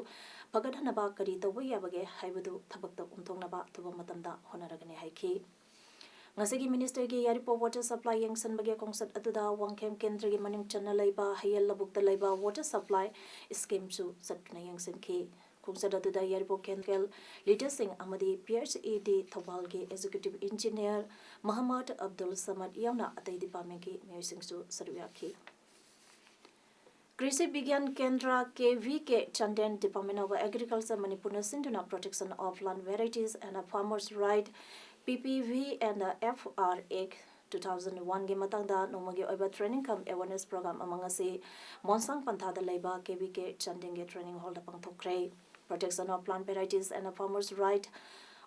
ꯐꯒꯠꯍꯟꯅꯕ ꯀꯔꯤ ꯇꯧꯕ ꯌꯥꯕꯒꯦ ꯍꯥꯏꯕꯗꯨ ꯊꯕꯛꯇ ꯑꯣꯟꯊꯣꯛꯅꯕ ꯑꯊꯨꯕ ꯃꯇꯝꯗ ꯍꯣꯠꯅꯔꯒꯅꯤ ꯍꯥꯏꯈꯤ꯫ ꯉꯁꯤꯒꯤ Ministerꯒꯤ ꯌꯥꯏꯔꯤꯄꯣꯛ water supply ꯌꯦꯡꯁꯤꯟꯕꯒꯤ ꯈꯣꯡꯆꯠ ꯑꯗꯨꯗ ꯋꯥꯡꯈꯦꯝ ꯀꯦꯟꯗ꯭ꯔꯒꯤ ꯃꯅꯨꯡ ꯆꯟꯅ ꯂꯩꯕ ꯍꯌꯦꯜ ꯂꯧꯕꯨꯛꯇ ꯂꯩꯕ water supply schemeꯁꯨ ꯆꯠꯇꯨꯅ ꯌꯦꯡꯁꯤꯟꯈꯤ꯫ ꯈꯣꯡꯆꯠ ꯑꯗꯨꯗ ꯌꯥꯏꯔꯤꯄꯣꯛ ꯀꯦꯟꯗ꯭ꯔꯒꯤ leaderꯁꯤꯡ ꯑꯃꯗꯤ P H E D ꯊꯧꯕꯥꯜꯒꯤ Executive Engineer ꯃꯍꯃꯗ Abdul ꯁꯃꯗ ꯌꯥꯎꯅ ꯑꯇꯩ departmentꯀꯤ ꯃꯤꯑꯣꯏꯁꯤꯡꯁꯨ ꯁꯔꯨꯛ ꯌꯥꯈꯤ꯫ ꯀ꯭ꯔꯤꯁꯤ ꯕꯤꯒ꯭ꯌꯥꯟ ꯀꯦꯟꯗ꯭ꯔ, K V K Chandel, Department of Agriculture ꯃꯅꯤꯄꯨꯔꯅ ꯁꯤꯟꯗꯨꯅ Protection of Plant Varieties and Farmers Right, P P V and F R Act two thousand one ꯒꯤ ꯃꯇꯥꯡꯗ ꯅꯣꯡꯃꯒꯤ ꯑꯣꯏꯕ training cum awareness program ꯑꯃ ꯉꯁꯤ ꯃꯣꯟꯁꯥꯡ ꯄꯟꯊꯥꯗ ꯂꯩꯕ K V K Chandelꯒꯤ training hallꯗ ꯄꯥꯡꯊꯣꯛꯈ꯭ꯔꯦ꯫ Protection of Plant Varieties and Farmers Right,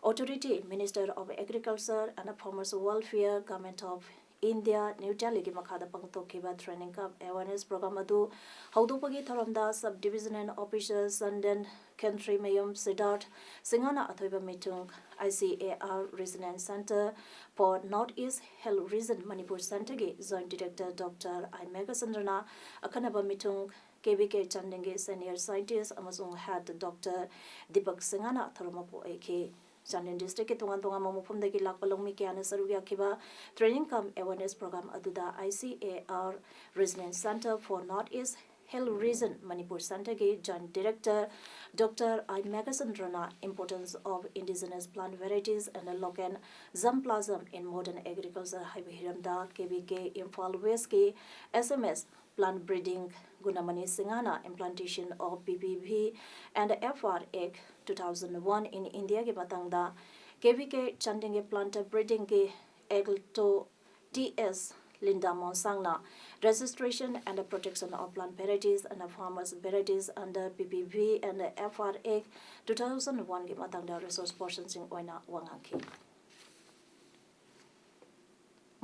Authority, Minister of Agriculture and Farmers Welfare, Government of India, New Delhiꯒꯤ ꯃꯈꯥꯗ ꯄꯥꯡꯊꯣꯛꯈꯤꯕ training cum awareness program ꯑꯗꯨ ꯍꯧꯗꯣꯛꯄꯒꯤ ꯊꯧꯔꯝꯗ Sub Divisional Officer Chandel, ꯈꯦꯟꯇ꯭ꯔꯤꯃꯌꯨꯝ ꯁꯤꯗꯥꯔꯊ ꯁꯤꯡꯍꯅ ꯑꯊꯣꯏꯕ ꯃꯤꯊꯨꯡ, I C A R Regional Center for North East Hill Region, Manipur Centreꯒꯤ Joint Director Doctor I ꯃꯦꯘꯆꯟꯗ꯭ꯔꯅ ꯑꯈꯟꯅꯕ ꯃꯤꯊꯨꯡ, K V K Chandelꯒꯤ Senior Scientist ꯑꯃꯁꯨꯡ Head Doctor Deepak ꯁꯤꯡꯍꯅ ꯊꯧꯔꯝ ꯃꯄꯨ ꯑꯣꯏꯈꯤ꯫ ꯆꯥꯟꯗꯦꯜ ꯗꯤꯁꯇ꯭ꯔꯤꯛꯀꯤ ꯇꯣꯉꯥꯟ ꯇꯣꯉꯥꯟꯕ ꯃꯐꯝꯗꯒꯤ ꯂꯥꯛꯄ ꯂꯧꯃꯤ ꯀꯌꯥꯅ ꯁꯔꯨꯛ ꯌꯥꯈꯤꯕ training cum awareness program ꯑꯗꯨꯗ I C A R Regional Centre for North East Hill Region Manipur Centreꯒꯤ Joint Director Doctor I Meghachandrana Importance of Indigenous Plant Varieties and Local Germplasm in Modern Agriculture ꯍꯥꯏꯕ ꯍꯤꯔꯝꯗ K V K Imphal Westꯀꯤ S M S Plant Breeding, Gunamani Singhana Implantation of P P V and F R Act two thousand one in Indiaꯒꯤ ꯃꯇꯥꯡꯗ K V K Chandenge Plant Breedingꯒꯤ Agto T S Linda Monsangna Registration and Protection of Plant Varieties and Farmers Varieties under P P V and F R Act two thousand oneꯒꯤ ꯃꯇꯥꯡꯗ resource personꯁꯤꯡ ꯑꯣꯏꯅ ꯋꯥ ꯉꯥꯡꯈꯤ꯫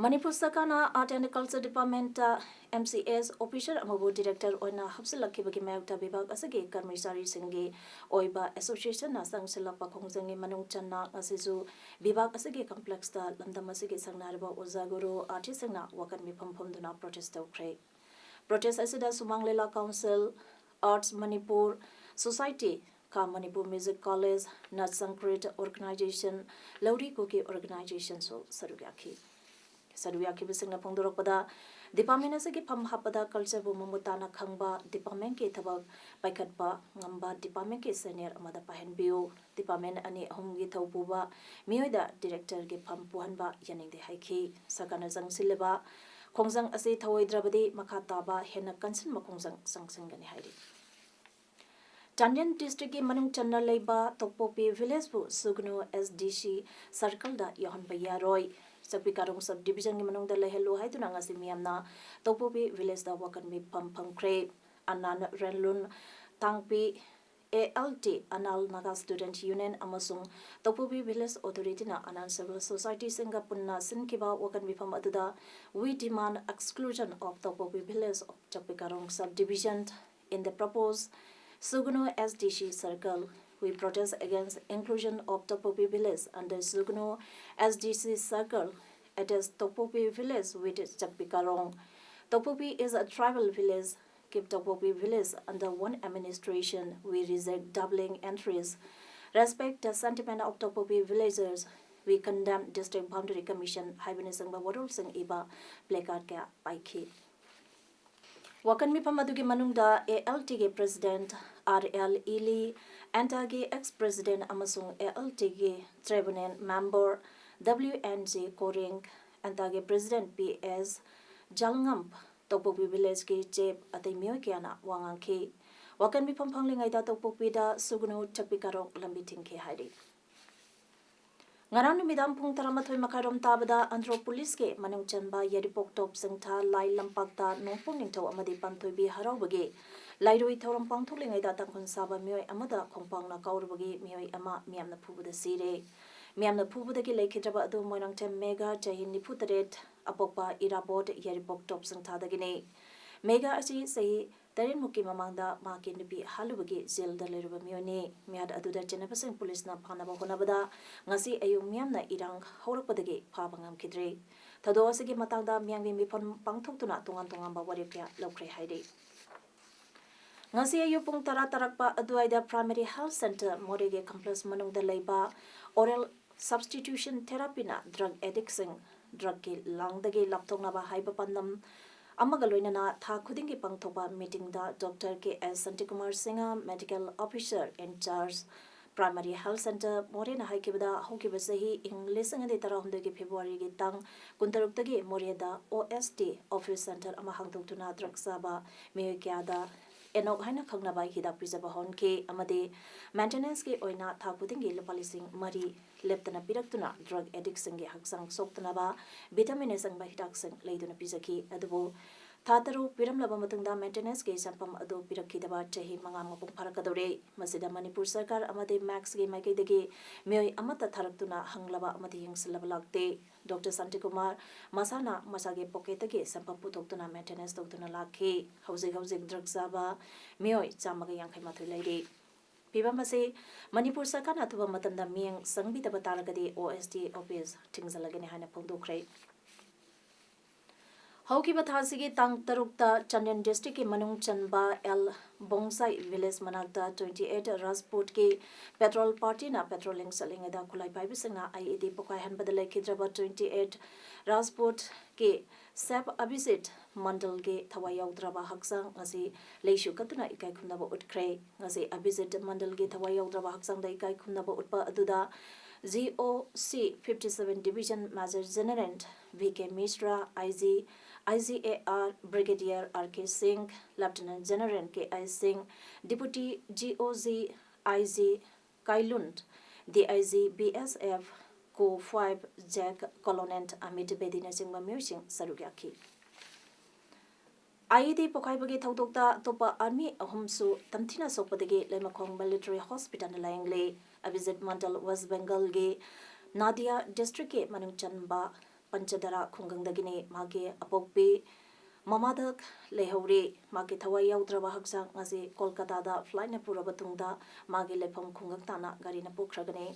ꯃꯅꯤꯄꯨꯔ ꯁꯔꯀꯥꯔꯅ Art and Culture Departmentꯇ M C S officer ꯑꯃꯕꯨ director ꯑꯣꯏꯅ ꯍꯥꯞꯆꯤꯜꯂꯛꯈꯤꯕꯒꯤ ꯃꯥꯌꯣꯛꯇ ꯕꯤꯚꯥꯒ ꯑꯁꯤꯒꯤ ꯀꯔꯃꯆꯥꯔꯤꯁꯤꯡꯒꯤ ꯑꯣꯏꯕ associationꯅ ꯆꯪꯁꯤꯜꯂꯛꯄ ꯈꯣꯡꯖꯪꯒꯤ ꯃꯅꯨꯡ ꯆꯟꯅ ꯉꯁꯤꯁꯨ ꯕꯤꯚꯥꯒ ꯑꯁꯤꯒꯤ complexꯇ ꯂꯝꯗꯝ ꯑꯁꯤꯒꯤ ꯁꯛꯅꯥꯏꯔꯕ ꯑꯣꯖꯥ ꯒꯨꯔꯨ artistꯁꯤꯡꯅ ꯋꯥꯀꯠ ꯃꯤꯐꯝ ꯐꯝꯗꯨꯅ protest ꯇꯧꯈ꯭ꯔꯦ꯫ Protest ꯑꯁꯤꯗ ꯁꯨꯃꯥꯡ ꯂꯤꯂꯥ council, Arts Manipur Society, Kham Manipur Music College, Nat Sankrit Organization, Lauri Kuki Organizationꯁꯨ ꯁꯔꯨꯛ ꯌꯥꯈꯤ꯫ ꯁꯔꯨꯛ ꯌꯥꯈꯤꯕꯁꯤꯡꯅ ꯐꯣꯡꯗꯣꯔꯛꯄꯗ, department ꯑꯁꯤꯒꯤ ꯐꯝ ꯍꯥꯞꯄꯗ cultureꯕꯨ ꯃꯃꯨꯠ ꯇꯥꯅ ꯈꯪꯕ, departmentꯀꯤ ꯊꯕꯛ ꯄꯥꯏꯈꯠꯄ ꯉꯝꯕ departmentꯀꯤ senior ꯑꯃꯗ ꯄꯥꯏꯍꯟꯕꯤꯌꯨ꯫ Department ꯑꯅꯤ ꯑꯍꯨꯝꯒꯤ ꯊꯧ ꯄꯨꯕ ꯃꯤꯑꯣꯏꯗ directorꯒꯤ ꯐꯝ ꯄꯨꯍꯟꯕ ꯌꯥꯅꯤꯡꯗꯦ ꯍꯥꯏꯈꯤ꯫ ꯁꯔꯀꯥꯔꯅ ꯆꯪꯁꯤꯜꯂꯤꯕ ꯈꯣꯡꯖꯪ ꯑꯁꯤ ꯊꯧꯑꯣꯏꯗ꯭ꯔꯕꯗꯤ ꯃꯈꯥ ꯇꯥꯕ ꯍꯦꯟꯅ ꯀꯟꯁꯤꯟꯕ ꯈꯣꯡꯖꯪ ꯆꯪꯁꯤꯟꯒꯅꯤ ꯍꯥꯏꯔꯤ꯫ ꯆꯥꯟꯗꯦꯜ districtꯀꯤ ꯃꯅꯨꯡ ꯆꯟꯅ ꯂꯩꯕ ꯇꯣꯛꯄꯣꯛꯄꯤ villageꯄꯨ ꯁꯨꯒꯅꯨ S D C circleꯗ ꯌꯥꯎꯍꯟꯕ ꯌꯥꯔꯣꯏ꯫ ꯆꯛꯄꯤ ꯀꯥꯔꯣꯡ sub divisionꯒꯤ ꯃꯅꯨꯡꯗ ꯂꯩꯍꯜꯂꯨ ꯍꯥꯏꯗꯨꯅ ꯉꯁꯤ ꯃꯤꯌꯥꯝꯅ ꯇꯣꯛꯄꯣꯛꯄꯤ villageꯗ ꯋꯥꯀꯠ ꯃꯤꯐꯝ ꯐꯝꯈ꯭ꯔꯦ꯫ ꯑꯅꯥꯟ ꯔꯦꯟꯂꯨꯟ ꯇꯥꯡꯄꯤ, A L T, Anal Naga Student Union ꯑꯃꯁꯨꯡ ꯇꯣꯛꯄꯣꯛꯄꯤ village authorityꯅ Anal civil societyꯁꯤꯡꯒ ꯄꯨꯟꯅ ꯁꯤꯟꯈꯤꯕ ꯋꯥꯀꯠ ꯃꯤꯐꯝ ꯑꯗꯨꯗ, "We demand exclusion of Tokpopi village of Chakpikarong subdivision in the proposed Sugnu S D C circle. We protest against inclusion of Tokpopi village under Sugnu S D C circle. It is Tokpopi village with Chakpikarong. Tokpopi is a tribal village. Keep Tokpopi village under one administration. We reject doubling entries. Respect the sentiment of Tokpokpi villagers, we condemn District Boundary Commission ꯍꯥꯏꯕꯅꯆꯤꯡꯕ ꯋꯥꯔꯣꯜꯁꯤꯡ ꯏꯕ placard ꯀꯌꯥ ꯄꯥꯏꯈꯤ꯫ ꯋꯥꯀꯟ ꯃꯤꯐꯝ ꯑꯗꯨꯒꯤ ꯃꯅꯨꯡꯗ ALTꯒꯤ President RL Ili, ANTAꯒꯤ ex President ꯑꯃꯁꯨꯡ ALTꯒꯤ Tribunal Member WNG Koring, ANTAꯒꯤ President PS Jalngam, ꯇꯧꯄꯣꯛꯄꯤ villageꯀꯤ chief ꯑꯇꯩ ꯃꯤꯑꯣꯏ ꯀꯌꯥꯅ ꯋꯥ ꯉꯥꯡꯈꯤ꯫ ꯋꯥꯀꯟ ꯃꯤꯐꯝ ꯐꯪꯂꯤꯉꯩꯗ ꯇꯧꯄꯣꯛꯄꯤꯗ ꯁꯨꯒꯅꯨ, ꯆꯠꯄꯤ ꯀꯥꯔꯣꯛ ꯂꯝꯕꯤ ꯊꯤꯡꯈꯤ ꯍꯥꯏꯔꯤ꯫ ꯉꯔꯥꯡ ꯅꯨꯃꯤꯗꯥꯡ ꯄꯨꯡ ꯇꯔꯥꯃꯥꯊꯣꯏ ꯃꯈꯥꯏꯔꯣꯝ ꯇꯥꯕꯗ ꯑꯟꯗ꯭ꯔꯣ policeꯀꯤ ꯃꯅꯨꯡ ꯆꯟꯕ ꯌꯥꯏꯔꯤꯄꯣꯛ ꯇꯣꯞ ꯁꯤꯡꯊꯥ ꯂꯥꯏ ꯂꯝꯄꯥꯛꯇ ꯅꯣꯡꯄꯣꯛ ꯅꯤꯡꯊꯧ ꯑꯃꯗꯤ ꯄꯥꯟꯊꯣꯏꯕꯤ ꯍꯔꯥꯎꯕꯒꯤ ꯂꯥꯏꯔꯣꯏ ꯊꯧꯔꯝ ꯄꯥꯡꯊꯣꯛꯂꯤꯉꯩꯗ ꯇꯥꯡꯈꯨꯜ ꯁꯥꯕ ꯃꯤꯑꯣꯏ ꯑꯃꯗ ꯈꯣꯡꯄꯥꯛꯅ ꯀꯥꯎꯔꯨꯕꯒꯤ ꯃꯤꯑꯣꯏ ꯑꯃ ꯃꯤꯌꯥꯝꯅ ꯐꯨꯕꯗ ꯁꯤꯔꯦ꯫ ꯃꯤꯌꯥꯝꯅ ꯐꯨꯕꯗꯒꯤ ꯂꯩꯈꯤꯗ꯭ꯔꯕ ꯑꯗꯨ ꯃꯣꯏꯔꯥꯡꯊꯦꯝ ꯃꯦꯘꯥ, ꯆꯍꯤ ꯅꯤꯐꯨ ꯇꯔꯦꯠ, ꯑꯄꯣꯛꯄ ꯏꯔꯥꯕꯣꯠ, ꯌꯥꯏꯔꯤꯄꯣꯛ ꯇꯣꯞ ꯁꯤꯡꯊꯥꯗꯒꯤꯅꯤ꯫ ꯃꯦꯘꯥ ꯑꯁꯤ ꯆꯍꯤ ꯇꯔꯦꯠꯃꯨꯛꯀꯤ ꯃꯃꯥꯡꯗ ꯃꯍꯥꯛꯀꯤ ꯅꯨꯄꯤ ꯍꯥꯠꯂꯨꯕꯒꯤ jailꯗ ꯂꯩꯔꯨꯕ ꯃꯤꯑꯣꯏꯅꯤ꯫ ꯃꯤꯍꯥꯠ ꯑꯗꯨꯗ ꯆꯦꯟꯅꯕꯁꯤꯡ policeꯅ ꯐꯥꯅꯕ ꯍꯣꯠꯅꯕꯗ ꯉꯁꯤ ꯑꯌꯨꯛ ꯃꯤꯌꯥꯝꯅ ꯏꯔꯥꯡ ꯍꯧꯔꯛꯄꯗꯒꯤ ꯐꯥꯕ ꯉꯝꯈꯤꯗ꯭ꯔꯦ꯫ ꯊꯧꯗꯣꯛ ꯑꯁꯤꯒꯤ ꯃꯇꯥꯡꯗ ꯃꯤꯌꯥꯝꯒꯤ ꯃꯤꯐꯝ ꯄꯥꯡꯊꯣꯛꯇꯨꯅ ꯇꯣꯉꯥꯟ ꯇꯣꯉꯥꯟꯕ ꯋꯥꯔꯦꯞ ꯀꯌꯥ ꯂꯧꯈ꯭ꯔꯦ ꯍꯥꯏꯔꯤ꯫ ꯉꯁꯤ ꯑꯌꯨꯛ ꯄꯨꯡ ꯇꯔꯥ ꯇꯥꯔꯛꯄ ꯑꯗꯨꯋꯥꯏꯗ Primary Health Centre ꯃꯣꯔꯦꯒꯤ complex ꯃꯅꯨꯡꯗ ꯂꯩꯕ oral substitution therapyꯅ drug addictꯁꯤꯡ drugꯀꯤ ꯂꯥꯡꯗꯒꯤ ꯂꯥꯞꯊꯣꯛꯅꯕ ꯍꯥꯏꯕ ꯄꯥꯟꯗꯝ ꯑꯃꯒ ꯂꯣꯏꯅꯅ ꯊꯥ ꯈꯨꯗꯤꯡꯒꯤ ꯄꯥꯡꯊꯣꯛꯄ meetingꯗ Doctor K S Santikumar Singha, Medical Officer in Charge, Primary Health Centre ꯃꯣꯔꯦꯅ ꯍꯥꯏꯈꯤꯕꯗ, ꯍꯧꯈꯤꯕ ꯆꯍꯤ ꯏꯪ ꯂꯤꯁꯤꯡ ꯑꯅꯤ ꯇꯔꯥꯍꯨꯝꯗꯣꯏꯒꯤ Februaryꯒꯤ ꯇꯥꯡ ꯀꯨꯟꯇꯔꯨꯛꯇꯒꯤ ꯃꯣꯔꯦꯗ OST office centre ꯑꯃ ꯍꯥꯡꯗꯣꯛꯇꯨꯅ drug ꯆꯥꯕ ꯃꯤꯑꯣꯏ ꯀꯌꯥꯗ ꯑꯦꯅꯣꯛ ꯍꯥꯏꯅ ꯈꯪꯅꯕ ꯍꯤꯗꯥꯛ ꯄꯤꯖꯕ ꯍꯧꯍꯟꯈꯤ ꯑꯃꯗꯤ maintenanceꯀꯤ ꯑꯣꯏꯅ ꯊꯥ ꯈꯨꯗꯤꯡꯒꯤ ꯂꯨꯄꯥ ꯂꯤꯁꯤꯡ ꯃꯔꯤ ꯂꯦꯞꯇꯅ ꯄꯤꯔꯛꯇꯨꯅ drug addictꯁꯤꯡꯒꯤ ꯍꯛꯆꯥꯡ ꯁꯣꯛꯇꯅꯕ vitaminꯅꯆꯤꯡꯕ ꯍꯤꯗꯥꯛꯁꯤꯡ ꯂꯩꯗꯨꯅ ꯄꯤꯖꯈꯤ꯫ ꯑꯗꯨꯕꯨ ꯊꯥ ꯇꯔꯨꯛ ꯄꯤꯔꯝꯂꯕ ꯃꯇꯨꯡꯗ maintenanceꯀꯤ ꯁꯦꯟꯐꯝ ꯑꯗꯨ ꯄꯤꯔꯛꯈꯤꯗꯕ ꯆꯍꯤ ꯃꯉꯥ ꯃꯄꯨꯡ ꯐꯥꯔꯛꯀꯗꯧꯔꯦ꯫ ꯃꯁꯤꯗ ꯃꯅꯤꯄꯨꯔ ꯁꯔꯀꯥꯔ ꯑꯃꯗꯤ MACSꯀꯤ ꯃꯥꯏꯀꯩꯗꯒꯤ ꯃꯤꯑꯣꯏ ꯑꯃꯠꯇ ꯊꯥꯔꯛꯇꯨꯅ ꯍꯪꯂꯕ ꯑꯃꯗꯤ ꯌꯦꯡꯁꯤꯜꯂꯕ ꯂꯥꯛꯇꯦ꯫ Doctor Santikumar ꯃꯁꯥꯅ ꯃꯁꯥꯒꯤ pocketꯇꯒꯤ ꯁꯦꯟꯐꯝ ꯄꯨꯊꯣꯛꯇꯨꯅ maintenance ꯇꯧꯗꯨꯅ ꯂꯥꯛꯈꯤ꯫ ꯍꯧꯖꯤꯛ ꯍꯧꯖꯤꯛ drug ꯆꯥꯕ ꯃꯤꯑꯣꯏ ꯆꯥꯝꯃꯒ ꯌꯥꯡꯈꯩ ꯃꯥꯊꯣꯏ ꯂꯩꯔꯤ꯫ ꯐꯤꯕꯝ ꯑꯁꯤ ꯃꯅꯤꯄꯨꯔ ꯁꯔꯀꯥꯔꯅ ꯑꯊꯨꯕ ꯃꯇꯝꯗ ꯃꯤꯠꯌꯦꯡ ꯆꯪꯕꯤꯗꯕ ꯇꯥꯔꯒꯗꯤ OST office ꯊꯤꯡꯖꯤꯜꯂꯒꯅꯤ ꯍꯥꯏꯅ ꯐꯣꯡꯗꯣꯛꯈ꯭ꯔꯦ꯫ ꯍꯧꯈꯤꯕ ꯊꯥꯁꯤꯒꯤ ꯇꯥꯡ ꯇꯔꯨꯛꯇ ꯆꯥꯟꯗꯦꯜ districtꯀꯤ ꯃꯅꯨꯡ ꯆꯟꯕ ꯑꯦꯜ ꯕꯣꯡꯁꯥꯏ village ꯃꯅꯥꯛꯇ twenty eight ꯔꯥꯖꯄꯨꯠꯀꯤ patrol partyꯅ patrolling ꯆꯠꯂꯤꯉꯩꯗ ꯈꯨꯠꯂꯥꯏ ꯄꯥꯏꯕꯁꯤꯡꯅ IED ꯄꯣꯈꯥꯏꯍꯟꯕꯗ ꯂꯩꯈꯤꯗ꯭ꯔꯕ twenty eight ꯔꯥꯖꯄꯨꯠꯀꯤ ꯁꯦꯐ ꯑꯚꯤꯖꯤꯠ ꯃꯟꯗꯜꯒꯤ ꯊꯋꯥꯏ ꯌꯥꯎꯗ꯭ꯔꯕ ꯍꯛꯆꯥꯡ ꯉꯁꯤ ꯂꯩꯁꯨ ꯀꯠꯇꯨꯅ ꯏꯀꯥꯏ ꯈꯨꯝꯅꯕ ꯎꯠꯈ꯭ꯔꯦ꯫ ꯉꯁꯤ ꯑꯚꯤꯖꯤꯠ ꯃꯟꯗꯜꯒꯤ ꯊꯋꯥꯏ ꯌꯥꯎꯗ꯭ꯔꯕ ꯍꯛꯆꯥꯡꯗ ꯏꯀꯥꯏ ꯈꯨꯝꯅꯕ ꯎꯠꯄ ꯑꯗꯨꯗ G O C fifty seven Division Major General V K Mishra, I G, I G A R Brigadier R K Singh, Lieutenant General K I Singh, Deputy G O G I G Kailun, D I G B S F Co five Jack Colonel Amit Bedi ꯅꯆꯤꯡꯕ ꯃꯤꯑꯣꯏꯁꯤꯡ ꯁꯔꯨꯛ ꯌꯥꯈꯤ꯫ IED ꯄꯣꯈꯥꯏꯕꯒꯤ ꯊꯧꯗꯣꯛꯇ ꯑꯇꯣꯞꯄ army ꯑꯍꯨꯝꯁꯨ ꯇꯝꯊꯤꯅ ꯁꯣꯛꯄꯗꯒꯤ ꯂꯩꯃꯈꯣꯡ Military Hospitalꯗ ꯂꯥꯌꯦꯡꯂꯤ꯫ ꯑꯚꯤꯖꯤꯠ ꯃꯟꯗꯜ West Bengalꯒꯤ Nadia districtꯀꯤ ꯃꯅꯨꯡ ꯆꯟꯕ ꯄꯟꯆꯗꯔꯥ ꯈꯨꯡꯒꯪꯗꯒꯤꯅꯤ꯫ ꯃꯍꯥꯛꯀꯤ ꯑꯄꯣꯛꯄꯤ ꯃꯃꯥꯗ ꯂꯩꯍꯧꯔꯤ꯫ ꯃꯍꯥꯛꯀꯤ ꯊꯋꯥꯏ ꯌꯥꯎꯗ꯭ꯔꯕ ꯍꯛꯆꯥꯡ ꯉꯁꯤ ꯀꯣꯜꯀꯇꯥꯗ flightꯅ ꯄꯨꯔꯕ ꯇꯨꯡꯗ ꯃꯥꯒꯤ ꯂꯩꯐꯝ ꯈꯨꯡꯒꯪ ꯇꯥꯟꯅ ꯒꯥꯔꯤꯅ ꯄꯨꯈ꯭ꯔꯒꯅꯤ꯫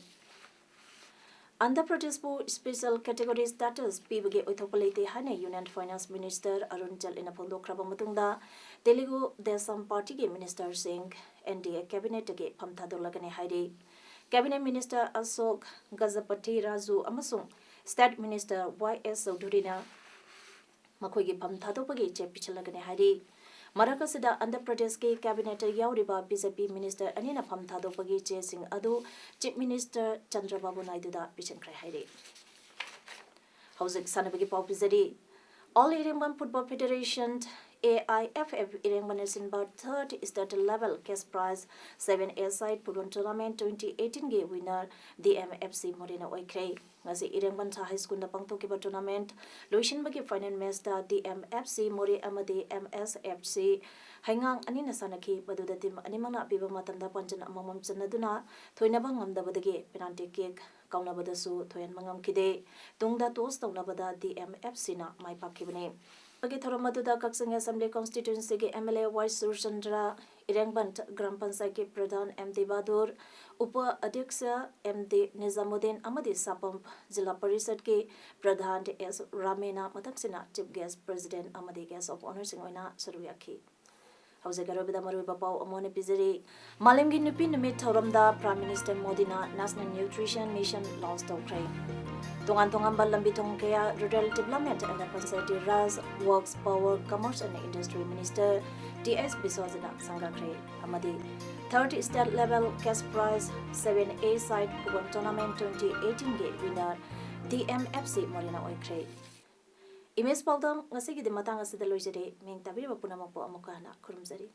ꯑꯟꯙ꯭ꯔ ꯄ꯭ꯔꯗꯦꯁꯄꯨ special category status ꯄꯤꯕꯒꯤ ꯑꯣꯏꯊꯣꯛꯄ ꯂꯩꯇꯦ ꯍꯥꯏꯅ Union Finance Minister ꯑꯔꯨꯟ ꯖꯦꯠꯂꯤꯅ ꯐꯣꯡꯗꯣꯛꯈ꯭ꯔꯕ ꯃꯇꯨꯡꯗ, ꯇꯦꯂꯨꯒꯨ ꯗꯦꯁꯝ partyꯒꯤ ministerꯁꯤꯡ NDA cabinetꯇꯒꯤ ꯐꯝ ꯊꯥꯗꯣꯛꯂꯒꯅꯤ ꯍꯥꯏꯔꯤ꯫ Cabinet Minister ꯑꯁꯣꯛ ꯒꯖꯄꯇꯤ ꯔꯥꯖꯨ ꯑꯃꯁꯨꯡ State Minister Y S ꯆꯧꯙꯨꯔꯤꯅ ꯃꯈꯣꯏꯒꯤ ꯐꯝ ꯊꯥꯗꯣꯛꯄꯒꯤ ꯆꯦ ꯄꯤꯁꯤꯜꯂꯒꯅꯤ ꯍꯥꯏꯔꯤ꯫ ꯃꯔꯛ ꯑꯁꯤꯗ ꯑꯟꯙ꯭ꯔ ꯄ꯭ꯔꯗꯦꯁꯀꯤ cabinetꯇ ꯌꯥꯎꯔꯤꯕ BJP minister ꯑꯅꯤꯅ ꯐꯝ ꯊꯥꯗꯣꯛꯄꯒꯤ ꯆꯦꯁꯤꯡ ꯑꯗꯨ Chief Minister ꯆꯟꯗ꯭ꯔꯕꯥꯕꯨ ꯅꯥꯏꯗꯨꯗ ꯄꯤꯁꯤꯟꯈ꯭ꯔꯦ ꯍꯥꯏꯔꯤ꯫ ꯍꯧꯖꯤꯛ ꯁꯥꯟꯅꯕꯒꯤ ꯄꯥꯎ ꯄꯤꯖꯔꯤ꯫ All Irengband Football Federation, A I F F, ꯏꯔꯦꯡꯕꯝꯅ ꯁꯤꯟꯕ third state level cash prize seven A side football tournament twenty eighteenꯒꯤ winner D M F C ꯃꯣꯔꯦꯅ ꯑꯣꯏꯈ꯭ꯔꯦ꯫ ꯉꯁꯤ ꯏꯔꯦꯡꯕꯝ ꯁꯍꯥꯏ ꯁ꯭ꯀꯨꯜꯗ ꯄꯥꯡꯊꯣꯛꯈꯤꯕ tournament ꯂꯣꯏꯁꯤꯟꯕꯒꯤ final matchꯇ D M F C ꯃꯣꯔꯦ ꯑꯃꯗꯤ M S F C ꯍꯩꯉꯥꯡ ꯑꯅꯤꯅ ꯁꯥꯟꯅꯈꯤ꯫ ꯃꯗꯨꯗ team ꯑꯅꯤꯃꯛꯅ ꯑꯄꯤꯕ ꯃꯇꯝꯗ ꯄꯥꯟꯖꯟ ꯑꯃꯃꯝ ꯆꯟꯅꯗꯨꯅ ꯊꯣꯏꯅꯕ ꯉꯝꯗꯕꯗꯒꯤ penalty kick ꯀꯥꯎꯅꯕꯗꯁꯨ ꯊꯣꯏꯍꯟꯕ ꯉꯝꯈꯤꯗꯦ꯫ ꯇꯨꯡꯗ toss ꯇꯧꯅꯕꯗ D M F Cꯅ ꯃꯥꯏ ꯄꯥꯛꯈꯤꯕꯅꯤ꯫ ꯊꯧꯔꯝ ꯑꯗꯨꯗ ꯀꯛꯆꯤꯡ Assembly Constituencyꯒꯤ M L A Y Surchandra, Irengban gram ꯄꯟꯆꯥꯌꯠꯀꯤ pradhan M D Bahadur, upadhyaksh M D Nizamuddin ꯑꯃꯗꯤ ꯁꯥꯄꯝ ꯖꯤꯂꯥ ꯄꯔꯤꯁꯠꯀꯤ ꯄ꯭ꯔꯙꯥꯟ ꯑꯦꯁ ꯔꯥꯃꯦꯅ ꯃꯊꯪꯁꯤꯅ Chief Guest, President ꯑꯃꯗꯤ Guest of Honourꯁꯤꯡ ꯑꯣꯏꯅ ꯁꯔꯨꯛ ꯌꯥꯈꯤ꯫ ꯍꯧꯖꯤꯛ ꯑꯔꯣꯏꯕꯗ ꯃꯔꯨꯑꯣꯏꯕ ꯄꯥꯎ ꯑꯃꯨꯛ ꯍꯟꯅ ꯄꯤꯖꯔꯤ꯫ ꯃꯥꯂꯦꯝꯒꯤ ꯅꯨꯄꯤ ꯅꯨꯃꯤꯠ ꯊꯧꯔꯝꯗ Prime Minister ꯃꯣꯗꯤꯅ National Nutrition Mission launch ꯇꯧꯈ꯭ꯔꯦ꯫ ꯇꯣꯉꯥꯟ ꯇꯣꯉꯥꯟꯕ ꯂꯝꯕꯤ ꯊꯣꯡ ꯀꯌꯥ Rural Development and Panchayati Raj, Works, Power, Commerce and Industry Minister T S ꯕꯤꯁ꯭ꯋꯖꯤꯠꯅ ꯁꯪꯒꯥꯈ꯭ꯔꯦ꯫ ꯑꯃꯗꯤ Third State Level Cash Prize seven A Side Football Tournament twenty eighteenꯒꯤ winner D M F C ꯃꯣꯔꯦꯅ ꯑꯣꯏꯈ꯭ꯔꯦ꯫ ꯏꯃꯦꯖ ꯄꯥꯎꯗꯝ ꯉꯁꯤꯒꯤꯗꯤ ꯃꯇꯥꯡ ꯑꯁꯤꯗ ꯂꯣꯏꯖꯔꯦ꯫ ꯃꯤꯡ ꯇꯥꯕꯤꯔꯤꯕ ꯄꯨꯝꯅꯃꯛꯄꯨ ꯑꯃꯨꯛꯀ ꯍꯟꯅ ꯈꯨꯔꯨꯝꯖꯔꯤ꯫